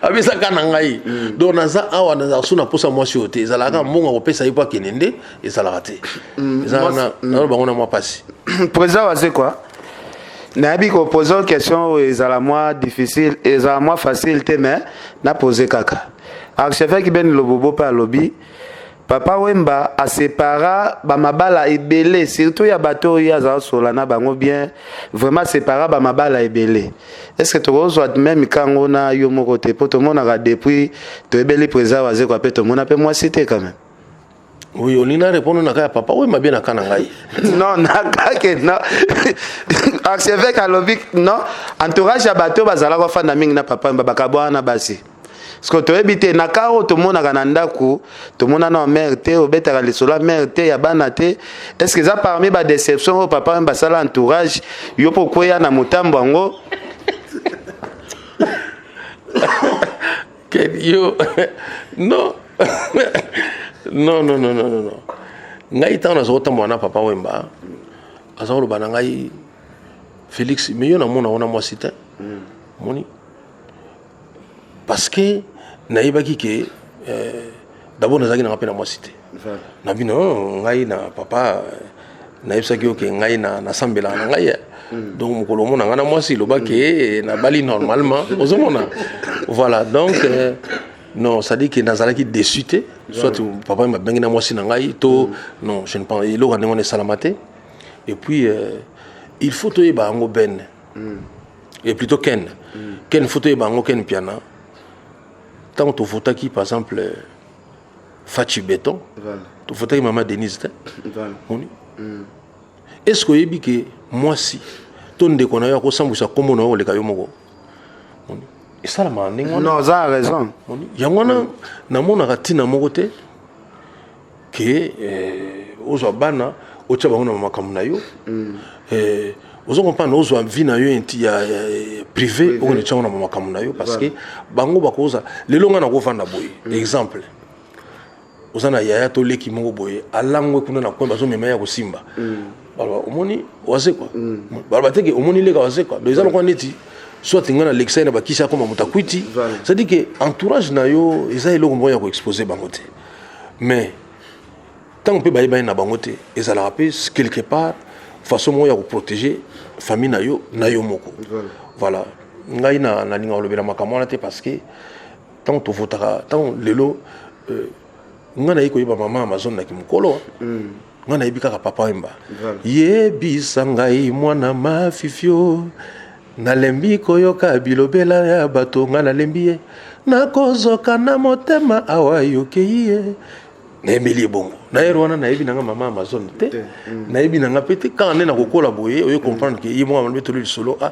abisaka na ngai." Donc naza awa, nazala so na posa mwasi oyo te. Ezalaka mbongo akopesa ye mpo akende nde ezalaka te. Eza naloba bango na mwa mpasi. Président Wazekwa, nayebi kopose question oyo ezala mwa difficile, ezala mwa facile te, mais napose kaka. Archevêque Ben Lobobo mpe alobi Papa Wemba asepara bamabala ebele, surtout ya bato oyo azala sola na bango bien. Vraiment asepara bamabala ebele. Est ce que tokozwa même kango na yo moko te? Mpo tomonaka depuis toyebeli président Wazekwa mpe tomona mpe mwasi te quand même. Oui, olingi na répondre na ka ya Papa Wemba bien na ka na ngai? Non, na kake non. Archevêque alobi non, entourage ya bato oyo bazalaka kofanda mingi na Papa Wemba bakabwana na basi. Parce que toyebi te na ka oyo tomonaka na ndako, tomona na mare te, obetaka lisolo ya mare te, ya bana te. Est ce que eza parmi badéception oyo Papa Wemba basala entourage yo mpo okweya na motambo yango? Yo, non, non, non, non, non, non. Ngai ntango naza kotambola na Papa Wemba, aza koloba na ngai: "Félix, mais yo namona wana mwasi te." Moni, parce que nayebaki ke d'abord nazalaki nanga mpe na mwasi te na bino. Ngai na papa nayebisaki yo ke ngai nasambelaka na ngai. Donc mokolo omona ngai na mwasi, loba ke nabali normalement, ozomona. Voilà, donc non, c'est à dire que nazalaki déçu te, soit papa mabengi na mwasi na ngai to non, je ne pense eloko ya ndenge wana esalama te. Et puis il faut toyeba yango, Ben, et plutôt Ken. Ken, faut toyeba yango, Ken Piana. Ntango tovotaki par exemple Fatshi Béton, tovotaki mama Denise te. Moni, est ce que oyebi ke mwasi to ndeko na yo akosambwisa nkombo na yo koleka yo moko? Esalamaka ndenge wana. Non, oza raison. Yango wana namonaka ntina moko te ke ozwa bana, otya bango na makambo na yo. Ozo comprendre? Ozwa vie na yo ya privé, okende tyango na makambo na yo, parce que bango bakoza. Lelo ngai nakovanda boye, exemple, oza na yaya to leki moko boye, alangwe kuna na coin, bazomema ya kosimba, baloba: "Omoni Wazekwa." Baloba teke: "Omoni leka Wazekwa." Donc eza lokwa neti soit ngai nalekisa ye na bakisi, akoma moto akwiti. C'est-à-dire que entourage na yo eza eloko moko ya koexpose bango te. Mais ntango mpe bayebani na bango te, ezalaka mpe quelque part façon moko ya koprotéger famille na yo, na yo moko. Voilà, ngai nalinga kolobela makambo wana te, parce que ntango tovotaka, ntango lelo ngai nayi koyeba mama Amazon naki mokolo. Ngai nayebi kaka Papa Wemba: "Yebisa ngai mwana mafifio, nalembi koyoka bilobela ya bato, ngai nalembi ye, nakozoka na motema awa yokei ye." Nayembeli ye bongo. Nayeri wana nayebi nanga mama Amazon te, nayebi nanga mpe te. Kaka nde nakokola boye, oye comprendre ke ye moko amalobi toli lisolo. Ah,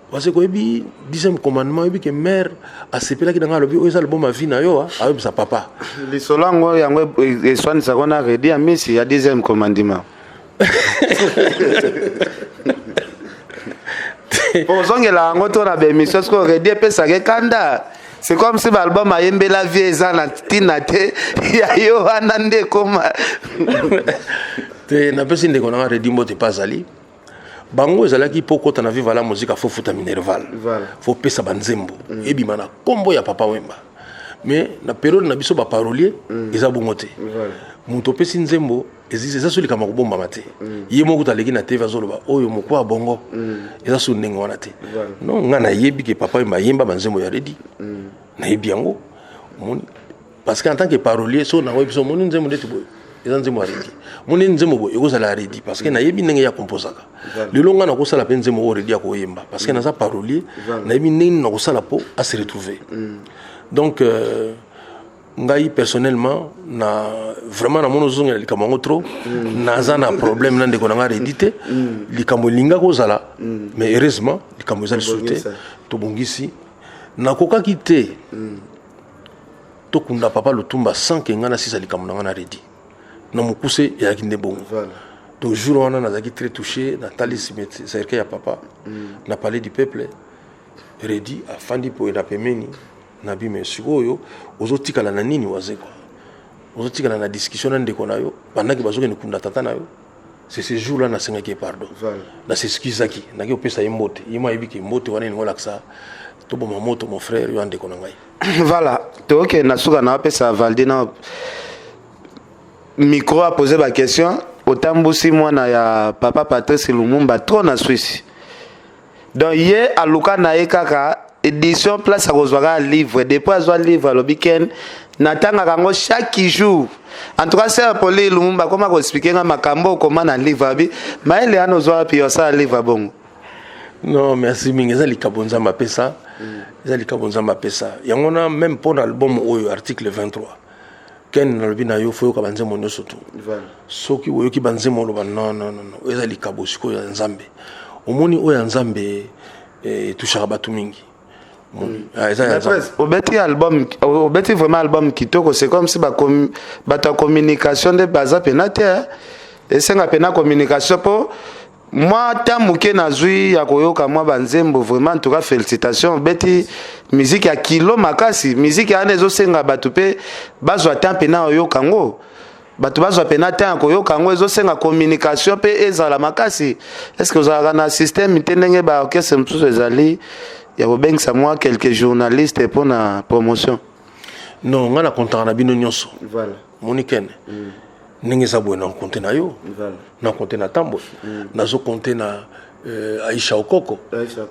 parce que oyebi dixième commandement, oyebi ke mare asepelaki na ngai, alobi: "Oyo eza album ya vie na yo." Ayebisa papa. Lisolo yango eswanisaka na Redi ya misi ya dixième commandement. Po ozongela yango to na baémission, soki Redi epesaka ekanda, c'est comme si baalbum ayembela vie eza na ntina te, ya yo wana nde ekoma. Te, napesi ndeko nanga Redi mbote mpe azali. Bango ezalaki mpo kota na Viva la Musique, fo futa minerval, fo pesa banzembo ebima na nkombo ya Papa Wemba. Mais na période na biso baparolier, eza bongo te. Moto opesi nzembo, eza so likambo kobombama te. Ye moko taleki na TV, azoloba oyo mokwa ya bongo. Eza so ndenge wana te. Non, ngai nayebi ke Papa Wemba ayemba banzembo ya Redi, nayebi yango. Omoni, parce que en tant que parolier, so nakoyebi so: "Omoni nzembo ndeti boye eza nzembo ya Redi, omoni nzembo boye ekozala ya Redi," parce que nayebi ndenge ya komposaka. Lelo ngai nakosala mpe nzembo oyo Redi ya koyemba, parce que naza parolier, nayebi ndenge nini nakosala mpo ase retrouver. Donc Ngai personnellement, na vraiment namoni ozongela likambo yango trop. Naza na problème na ndeko na ngai Redi te. Likambo elinga kozala, mais heureusement likambo eza lisusu te. Tobongisi. Nakokaki te tokunda papa Lutumba sans ke ngai nasisa likambo na ngai na Redi. Na mokuse, ezalaki nde bongo. Donc jour wana nazalaki très touché. Natali cercueil ya papa na Palais du Peuple, Redi afandi poye na pembeni na bime. Sikoyo ozotikala na nini? Wazekwa, ozotikala na discussion na ndeko na yo bandaki bazokende kunda tata na yo. C'est ce jour là nasengaki ye pardon, nas'excusaki, naki kopesa ye mbote. Ye mo ayebi ke mbote wana elingi olakisa toboma moto. Mon frère, yo ndeko na ngai. Voilà, tokende na suka. Na apesa Valdi na micro apose baquestion. Otambusi mwana ya papa Patrice Lumumba trop na Swisse, donc ye aluka na ye kaka édition place akozwa kaka livre. Depuis azwa livre, alobi ken natangaka yango chaque jour. En tout cas, sœur Poli Lumumba akoma koexpliquer nga makambo okoma na livre. Abi mayele wana ozwa wapi osala livre bongo? Non, merci mingi. Eza likabo Nzambe apesa, eza likabo Nzambe apesa yango. Na même mpo na album oyo, Article 23, ken nalobi na yo, fo yoka banzembo nyonso tu. Soki oyoki banzembo, oloba: "Non, non, non, oyo eza likabo sikoyo ya Nzambe." Omoni, oyo ya Nzambe etushaka bato mingi. Eza ya Nzambe. Obeti album, obeti vraiment album kitoko. C'est comme si bato ya communication nde baza pena te. Esenga pena communication mpo mwa ta moke nazwi ya koyoka mwa banzembo. Vraiment, en tout cas, félicitation. Obeti musique ya kilo makasi. Musique wana ezosenga bato mpe bazwa temps mpena oyoka yango, bato bazwa mpena temps ya koyoka yango. Ezosenga communication mpe ezala makasi. Est ce que ozalaka na système te, ndenge baorchestre mosusu ezali ya kobengisa mwa quelques journalistes mpona promotion? Non, ngai nakontaka na bino nyonso. Moni kene ndenge eza boye, na konte na yo, na konte na Tambwe, nazokonte na Aisha Okoko,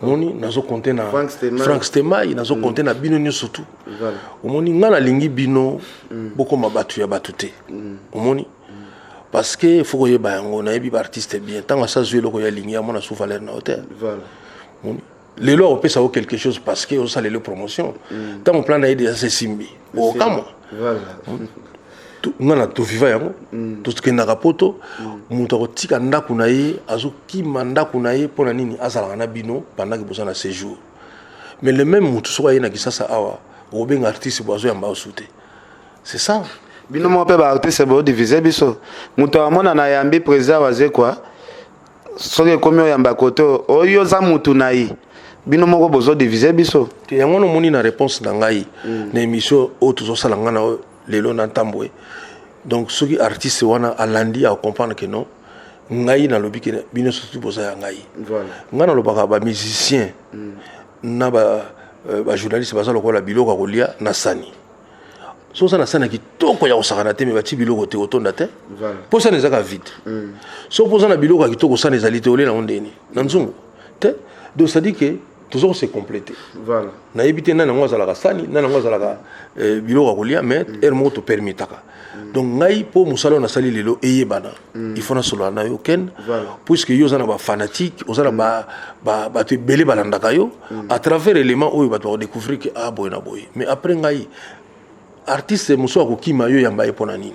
moni nazokonte na Frank Stemai, nazokonte na bino nyonso tu. Omoni, ngai nalingi bino bokóma bato ya bato te. Omoni, parce que faut koyeba yango. Nayebi baartiste bien. Ntango asazwi eloko ya alingi, amona su valeur na yo te. Moni, lelo akopesa yo quelque chose parce que osalela promotion. Ntango plan na ye déjà sesimbi, okamwa. Nga na toviva yango. Tokendaka poto, moto akotika ndako na ye, azokima ndako na ye mpo na nini? Azalaka na bino pendant ke boza na séjour. Mais le même motu, soki aye na Kisasa awa, okobenga artiste bo azoyamba yo su te. C'est ça. Bino moko mpe baartiste bodivise biso. Moto amona na yambi président Wazekwa, soki ekomi oyamba kote oyo oza mutu na ye, bino moko bozodivise biso. Te, yango wana omoni na réponse na ngai na émission oyo tozosala ngai na lelo na Ntambwe. Donc soki artiste wana alandi, acomprendre ke non, ngai nalobi ke bino surtout boza ya ngai. Ngai nalobaka bamusicien na bajournaliste baza lokola biloko ya kolia na sani. So oza na sani ya kitoko ya kosakana te, me batie biloko te, otonda te, mpo sani ezaka vide. So mpo oza na biloko ya kitoko, sani ezali te, olia nango ndeni na nzungu te. Donc c'est à dire que toza kose compléter. Nayebi te nani yango azalaka sani, nani yango azalaka biloko ya kolia, mais heure moko topermetaka. Donc ngai, mpo mosala oyo nasali lelo eyebana, il faut nasolola na yo ken, puisque yo oza na bafanatique, oza na bato ebele balandaka yo. À travers élément oyo, bato bakodécouvrir ke ah, boye na boye. Mais après ngai, artiste mosusu akokima yo, yamba ye mpo na nini?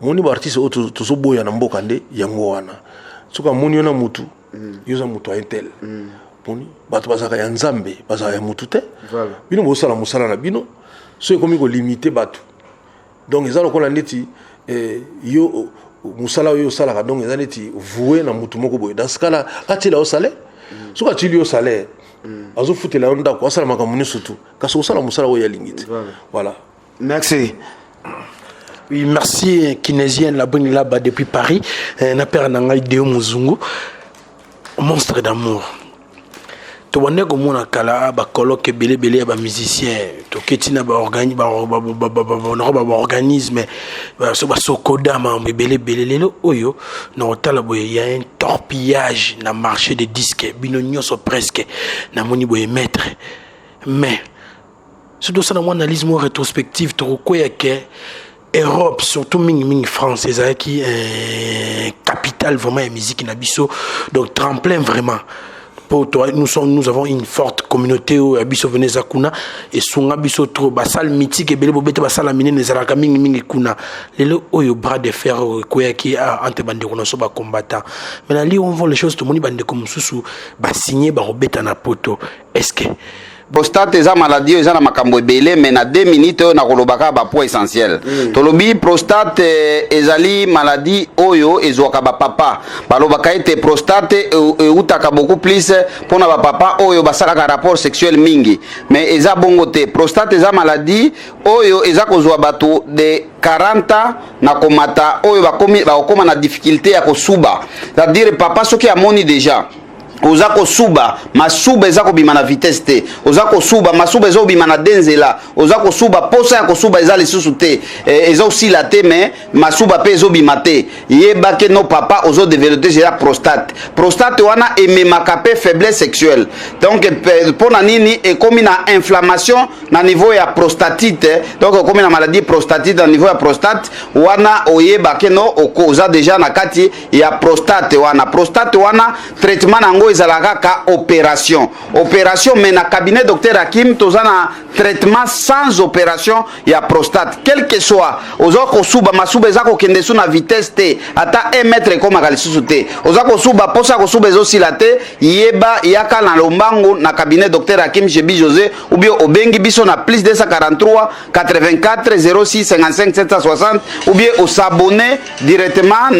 Moni, baartiste oyo tozoboya na mboka nde yango wana. Soki amoni yo na mutu, yo oza moto ya intel. Moni, bato bazalaka ya Nzambe, bazalaka ya mutu te. Bino bosala mosala na bino. So ekomi kolimite bato, donc eza lokola neti yo mosala oyo osalaka, donc eza neti voué na mutu moko boye. Dans ce cas là, atiela yo salaire. Soki atili yo salaire, azofutela yo ndako, asala makambo nyonso tu, kasi osala mosala oyo alingi te. Voilà. Merci. Oui, merci Kinésienne la bonne là-bas depuis Paris. Na père na ngai Deo Muzungu. Monstre d'Amour. Tobande komona kala bacolloque ebele ebele ya bamusicien, toketi na baorganisme so basokoda, makambo ebele ebele. Lelo oyo na kotala boye, ya un torpillage na marché de disque. Bino nyonso presque namoni boye maître, mais soki tosala mwa analyse mwa rétrospective, tokokwea ke Europe, surtout mingimingi France, ezalaki capitale vraiment ya musique na biso, donc tremplin vraiment. Po nous sommes, nous avons une forte communauté oyo ya biso vene eza kuna, esunga biso trop. Basalle mythique ebele bobete, basala minene ezalaka mingimingi kuna. Lelo oyo bras de fer oyo ekweyaki entre bandeko na biso bacombattant, mais na li on voit les choses, tomoni bandeko mosusu basigne, bakobeta na poto. Est ce que Prostate eza maladie oyo eza na makambo ebele, mais na 2 minutes oyo nakoloba kaka bapoint essentiel. Tolobi prostate ezali maladie oyo ezwaka bapapa. Balobaka ete prostate eutaka beaucoup plus mpona bapapa oyo basalaka rapport sexuel mingi, mais eza bongo te. Prostate eza maladie oyo eza kozwa bato de 40 ans na komata, oyo bakokoma na difficulté ya kosuba. C'est-à-dire, papa soki amoni déjà oza kosuba, masuba eza kobima na vitesse te, oza kosuba, masuba eza kobima na de nzela, oza kosuba, posa ya kosuba eza lisusu te, eza osila te, mais masuba mpe ezobima te, yeba ke no, papa, ozodévelopper déjà prostate. Prostate wana ememaka mpe faiblesse sexuelle. Donc mpo na nini? Ekomi na inflammation na niveau ya prostatite. Donc okomi na maladie prostatite na niveau ya prostate wana, oyeba ke no, oza déjà na kati ya prostate wana. Prostate wana, traitement na yango ezalaka kaka opération, opération. Mais na cabinet docteur Hakim, toza na traitement sans opération ya prostate. Quel que soit oza kosuba, masuba eza kokende su na vitesse te, ata 1 mètre ekomaka lisusu te, oza kosuba, posa kosuba ezosila te, yeba, yaka na lombangu na cabinet docteur Hakim Jebi José, ou bien obengi biso na plus 243 84 06 55 760, ou bien os'abonner directement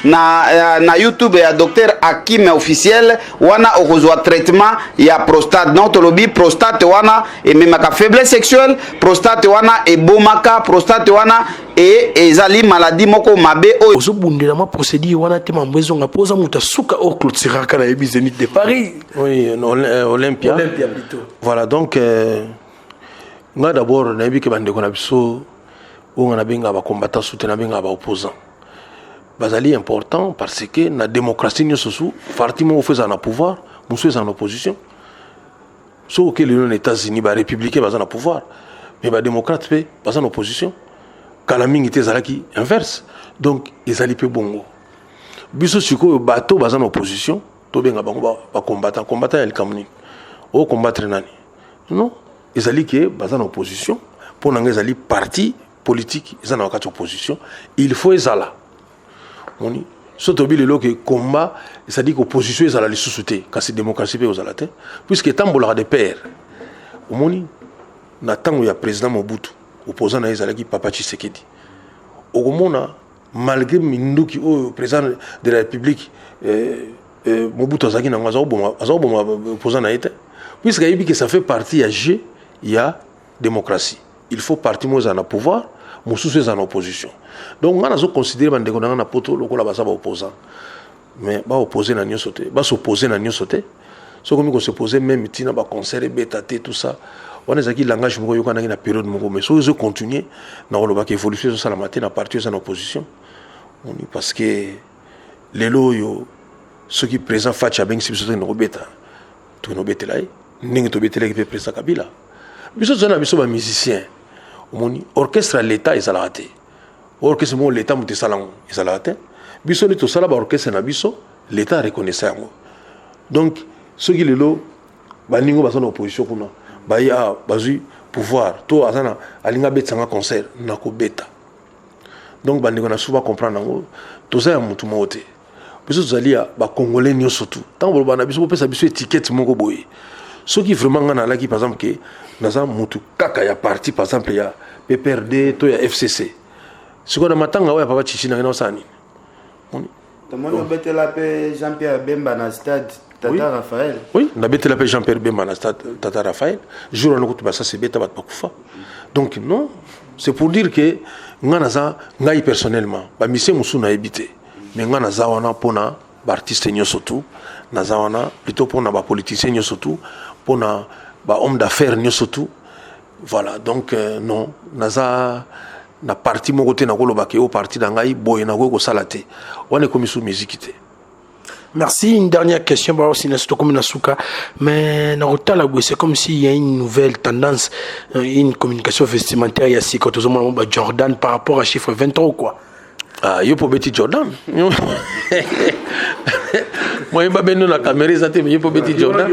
na YouTube ya docteur Hakim officiel. Wana okozwa traitement ya prostate. Donc tolobi prostate wana ememaka faiblesse sexuelle, prostate wana ebomaka, prostate wana ezali maladie moko mabe oyo Ozobundela mwa procédure wana te, mambo ezonga, mpo oza moto asuka oyo clôturaka, nayebi, Zénith de Paris. Oui, Olympia. Olympia plutôt. Voilà, donc nga d'abord nayebi ke bandeko na biso oyo nga nabengaka bacombattant su te, nabengaka baopposant, bazali important, parce que na démocratie nyonso su parti moko fo ezala na pouvoir, mosusu ezala na opposition. Soki oke lelo na États-Unis, barépublicain baza na pouvoir, mais badémocrate mpe baza na opposition. Kala mingi te ezalaki inverse. Donc ezali mpe bongo. Biso sikoyo, bato baza na opposition, tobenga bango bacombattant. Combattant ya likambo nini? Ocombattre nani? Non, ezali ke baza na opposition. Mpo na ngai, ezali parti politique eza na wakati opposition, il faut ezala moni. So tobi lelo ke combat, c'est-à-dire que opposition ezala lisusu te, kasi démocratie mpe ozala te, puisque etambolaka de pair. Omoni na ntango ya président Mobutu, opposant na ye ezalaki papa Tshisekedi. Okomona malgré minduki oyo président de la République Mobutu azalaki nango, aza koboma opposant na ye te, puisque ayebi ke ça fait partie ya jeu ya démocratie. Il faut parti moko ezala na pouvoir, mosusu ezala na opposition. Donc ngai nazoconsidérer bandeko na ngai na poto lokola baza baopposant, mais baoppose na nyonso te, bas'oppose na nyonso te. Soki omi kos'opposer même ntina baconcert ebeta te, tout ça wana ezalaki langage moko oyokanaki na période moko. Mais soki ezocontinue, na kolobaka évolution ezosalama te na parti eza na opposition. Parce que lelo oyo, soki président Fatshi abengisi biso, tokende kobeta, tokende kobetela ye ndenge tobetelaki mpe président Kabila. Biso toza na biso bamusicien. Omoni, orchestre ya l'État ezalaka te. Orchestre moko l'État moto esala yango ezalaka te. Biso nde tosala baorchestre na biso, l'État areconnaissa yango. Donc soki lelo baningo baza na opposition kuna, baye awa, bazwi pouvoir to aza na alingi abetisanga concert, nakobeta. Donc bandeko na biso bacomprendre yango, toza ya motu moko te. Biso tozali ya bacongolais nyonso tu. Ntango boloba na biso, bopesa biso étiquette moko boye. Soki vraiment ngai nalaki, par exemple, ke naza motu kaka ya parti, par exemple ya PPRD to ya FCC, sikoyo na matanga oyo ya papa Chichi, nange naosala nini? Tomoni obetela mpe Jean Pierre Bemba na stade Tata Oui. Raphaël. Oui, nabetela mpe Jean Pierre Bemba na stade Tata Raphaël. Jour wana kutu basasi ebeta, bato bakufa. Donc non, c'est pour dire que ngai naza, ngai personnellement, bamusicien mosusu nayebi te, mais ngai naza wana mpona baartiste nyonso tu, naza wana plutôt mpona bapoliticien nyonso tu, mpona bahomme d'affaires nyonso tu. Voilà, donc non, naza na parti moko te. Nakolobaka yo parti na ngai boye, nakoki kosala te. Wana ekomi su musique te. Merci. Une dernière question, bah aussi, na suka. Mais na kotala boye, c'est comme s'il y a une nouvelle tendance, une communication vestimentaire, il y a si quand on bah, Jordan par rapport à chiffre 23 ou quoi. Ah, yo po beti Jordan. Moyen babendo na caméra eza te, mais ye mpo beti Jordan.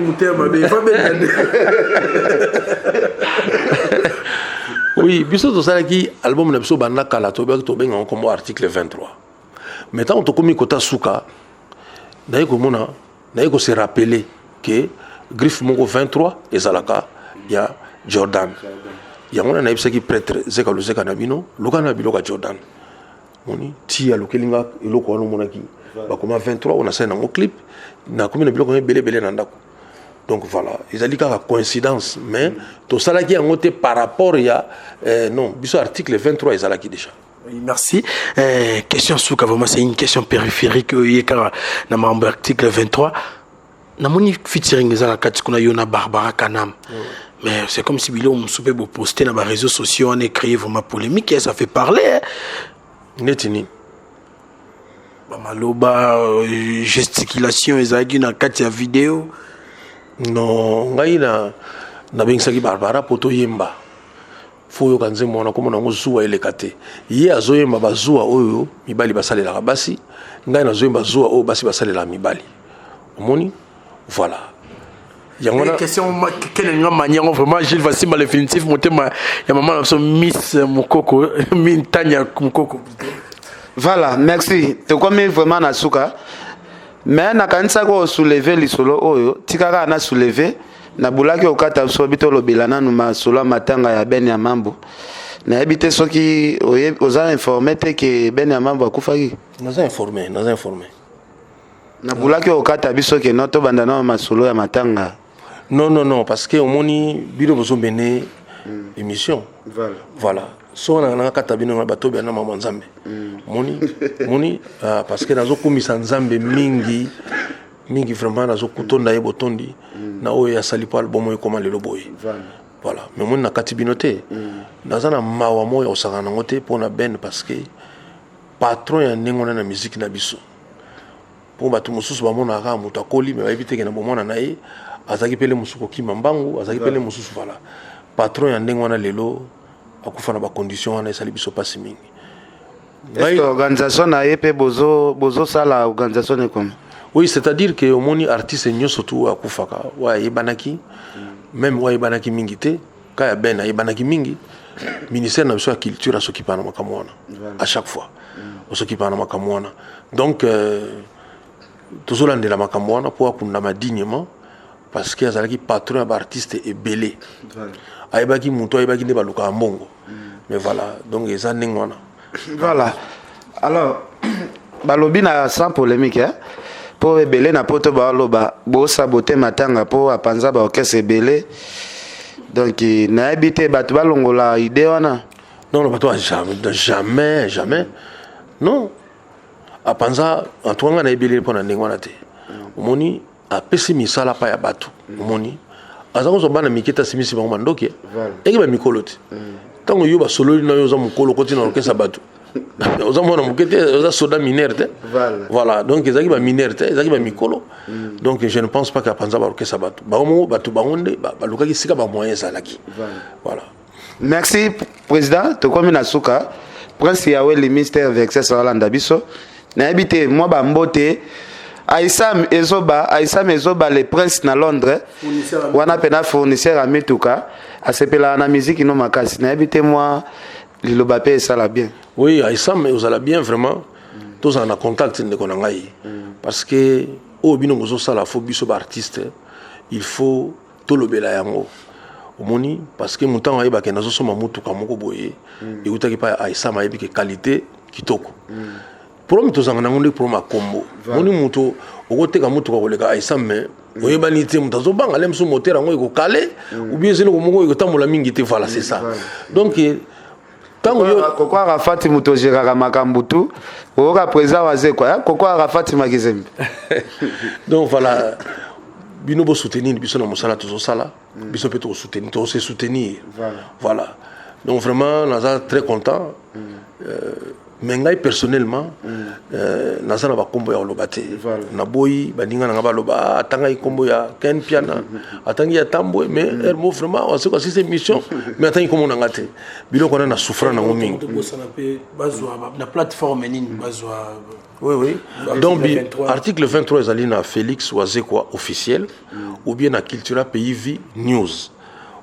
Oui, biso tosalaki album na biso banda kala, tobaki tobenga yango kombo Article 23. Mais ntango tokomi kota suka, naye komona, naye kose rappeler ke griffe moko 23 ezalaka ya Jordan. Yango wana nayebisaki prêtre Zeka Luzeka na bino, luka na biloko ya Jordan. Moni ti alukeli nga eloko wana, omonaki bakoma 23 oyo nasali nango clip, nakomi na biloko ebele ebele na ndako. Donc voilà, ezali kaka coïncidence, mais tosalaki yango te par rapport ya non, biso Article 23 ezalaki déjà. Oui, merci. Question souka, vraiment, c'est une question périphérique. Na mambo Article 23. Namoni featuring eza na kati kuna, yo na Barbara Kanam. Mais c'est comme si biloko mosusu mpe boposte na baréseaux sociaux wana ecréé vraiment polémique et ça fait parler, hein. Neti nini? Bamaloba, gesticulation ezalaki na kati ya video. Non, ngai na nabengisaki Barbara mpo toyemba. Fo oyoka nzembo wana, komona yango zuwa eleka te. Ye azoyemba bazuwa oyo mibali basalelaka basi, ngai nazoyemba zuwa oyo basi basalelaka mibali. Omoni, voilà, yango wana. Question kene nga mani yango vraiment, Gilles Vasimba définitif, motema ya mama na biso Miss Mokoko, Mintanya Mokoko. Voilà, merci. Tokomi vraiment na suka, mais nakanisaki osoulever lisolo oyo, tika kaka na soulever. Nabulaki okata biso bi tolobela nanu masolo ya matanga ya Ben ya Mambo. Nayebi te soki oza informé te ke Ben ya Mambo akufaki. Naza informé, naza informé. Nabulaki okata biso ke no, tobanda nano masolo ya matanga. Non, non, non, parce que omoni bino bozomene émission. Voilà, so wana nanga kata bino nga bato bia na mama Nzambe. Moni moni, ah, parce que nazokumisa Nzambe mingi mingi, vraiment nazokutonda ye botondi na oyo asali mpo album oyo ekoma lelo boye. Voilà, mais omoni na kati bino te, naza na mawa moko ya kosakana nango te mpo na Ben, parce que patron ya ndenge wana na musique na biso, mpo bato mosusu bamonaka kaka moto akoli, me bayebi teke na bomwana na ye azalaki pele mosusu kokima mbangu, azalaki pele mosusu. Voilà, patron ya ndenge wana lelo akufa na bacondition wana, esali biso mpasi mingi. Est-ce que organisation na ye mpe bozosala organisation ekoma? Oui, c'est-à-dire que omoni artiste nyonso tu oyo akufaka, oyo ayebanaki, même oyo ayebanaki mingi te, ka ya Ben ayebanaki mingi, ministère na biso ya culture asokipa na makambo wana. À chaque fois osokipa na makambo wana. Donc tozolandela makambo wana mpo akundama dignement, parce que azalaki patron ya baartiste ebele, ayebaki moto, ayebaki nde balukaka mbongo. Mais voilà, donc eza ndenge wana. Voilà, alors balobi na sans polémique, hein? Mpo ebele na poto baoloba bosabote matanga mpo apanza baorchestre ebele. Donc nayebi te, bato balongola idée wana. Non, non, bato jamais, jamais, jamais, non. Apanza, en tout cas ngai nayebi eleli mpo na ndenge wana te. Omoni, apesi misala pa ya bato. Omoni, aza kozwa bana mike te, asimisi bango mandoki eke bamikolo te. Ntango yo basololi na yo, oza mokolo, okoti na orchestre bato, oza mwana moke te, oza soda mineur te. Voilà, donc ezalaki bamineur te, ezalaki bamikolo. Donc je ne pense pas ke apanza baorchestre bato. Bango moko bato, bango nde balukaki esika bamoyen ezalaki. Voilà. Merci président, tokomi na suka. Prince Yaweli, Mister Vexes alanda biso. Nayebi te mwa bambote. Aisam Ezoba, Aisam Ezoba, le prince na Londres wana mpena, fournisseur ya mituka, asepelaka na miziki no makasi. Nayebi te mwa liloba mpe esala bien. Oui, Aisam, ozala bien vraiment, tozala na contact, ndeko na ngai, parce que oyo bino bozosala, fo biso baartiste il faut tolobela yango. Omoni, parce que motango ayebake nazosomba motuka moko boye eutaki mpa Aisam, ayebi ke qualité kitoko. Problème tozanga nango nde problème ya kombo. Moni, moto okoteka motuka koleka Aisam, mais oyebani te, moto azobanga le mosusu moteur yango ekokale ou bien eloko moko ekotambola mingi te. Voilà, c'est ça. Donc ntango yo Koko Arafati, moto ogéraka makambo tu, oyoka président Wazekwa, Koko Arafati Makizembe. Donc voilà, bino bosoutenir biso na mosala tozosala, biso mpe tokosoutenir, tokose soutenir. Voilà, donc vraiment naza très content. Mais ngai personnellement, naza na bakombo ya koloba te. Naboyi baninga na nga baloba: "Ah, atangaki kombo ya Ken Piana, atangi ya Tambwe." Mais ermo vraiment waseko asisi émission, mais atangi kombo na nga te. Biloko wana na souffra nango mingi. Tobosana mpe bazwa na plateforme nini bazwa? Oui. Article Donc, 23. Article 23 ezali na Félix Wazekwa officiel ou bien na Cultura Pays Vie News.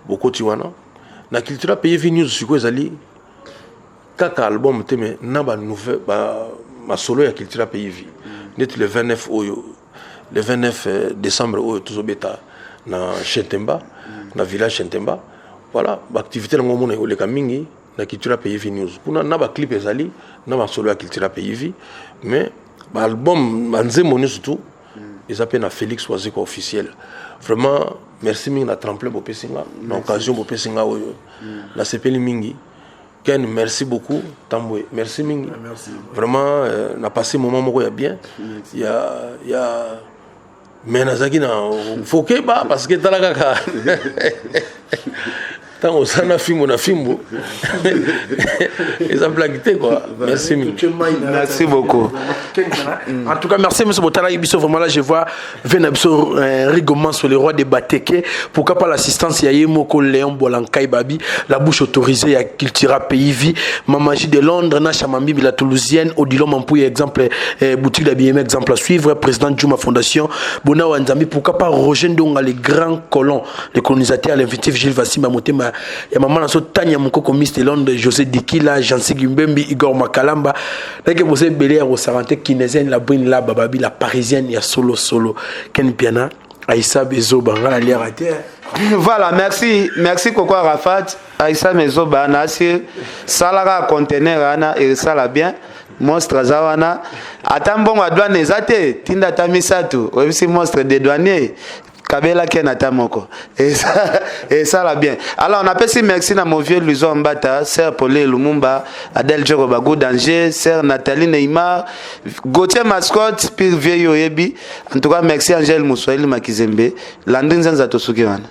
Bokoti wana. Na Cultura Pays Vie News sikoyo ezali kaka album te, mais na ba nouvelle ba masolo ya Cultura Pays Vie. Neti le 29 oyo, le 29 décembre oyo tozobeta na Chentemba, na village Chentemba. Voilà, ba activité nango mona ekoleka mingi na Cultura Pays Vie News. Kuna na ba clip ezali na masolo ya Cultura Pays Vie, mais ba album, banzembo nyonso tu eza mpe na Félix Wazekwa officiel. Vraiment merci mingi na tremplin bopesi nga, na occasion bopesi nga oyo. Nasepeli mingi. Ken, merci beaucoup. Tambwe, merci mingi. Vraiment na passé moment moko ya bien ya, mais nazalaki na fokeba parce que tala kaka ntango oza na fimbo na fimbo, eza blague te quoi. Merci mingi. Merci beaucoup. En tout cas, merci, monsieur Botala Ibiso. Vraiment, là, je vois Venabiso Rigoman sur le roi des Bateke. Pourquoi pas l'assistance? Il y a Yemoko Léon Bolankai Babi, la bouche autorisée, il y a Cultura Pays Vie, Mamaji de Londres, Nacha Mambibi, la Toulousienne, Odilon Mampouy, exemple, boutique d'habillement, exemple à suivre, président Juma Fondation, Bona Wanzambi, pourquoi pas Roger Ndonga, les grands colons, les colonisateurs, l'inventif Gilles Vassimba Motema, ya mama na so Tania Mokoko, Miss de Londres, José Dikila, Jansi Gimbembi, Igor Makalamba, ndenge boza ebele ya kosaka te. Kinésienne, la brine la bababi, la parisienne ya solo solo, Ken Piana, Aïssa Bezoba, nga naliaka te. Voilà, merci, merci Koko Arafat. Aïssa Mezoba nasi salaka conteneur wana esala bien. Monstre aza wana, ata mbongo ya douane eza te, tinda ata misato, oyebisi monstre de douanier kabelaki na ata moko, esala bien. Alors napesi merci na mon vieux Luison Mbata, sœur Pauline Lumumba, Adèle Joko Bagou Danger, sœur Nathalie Neymar, Gauthier Mascotte, pire vieux oyebi. En tout cas merci Angèle Mouswahili Makizembe, Landry Nzenza. Tosuki wana.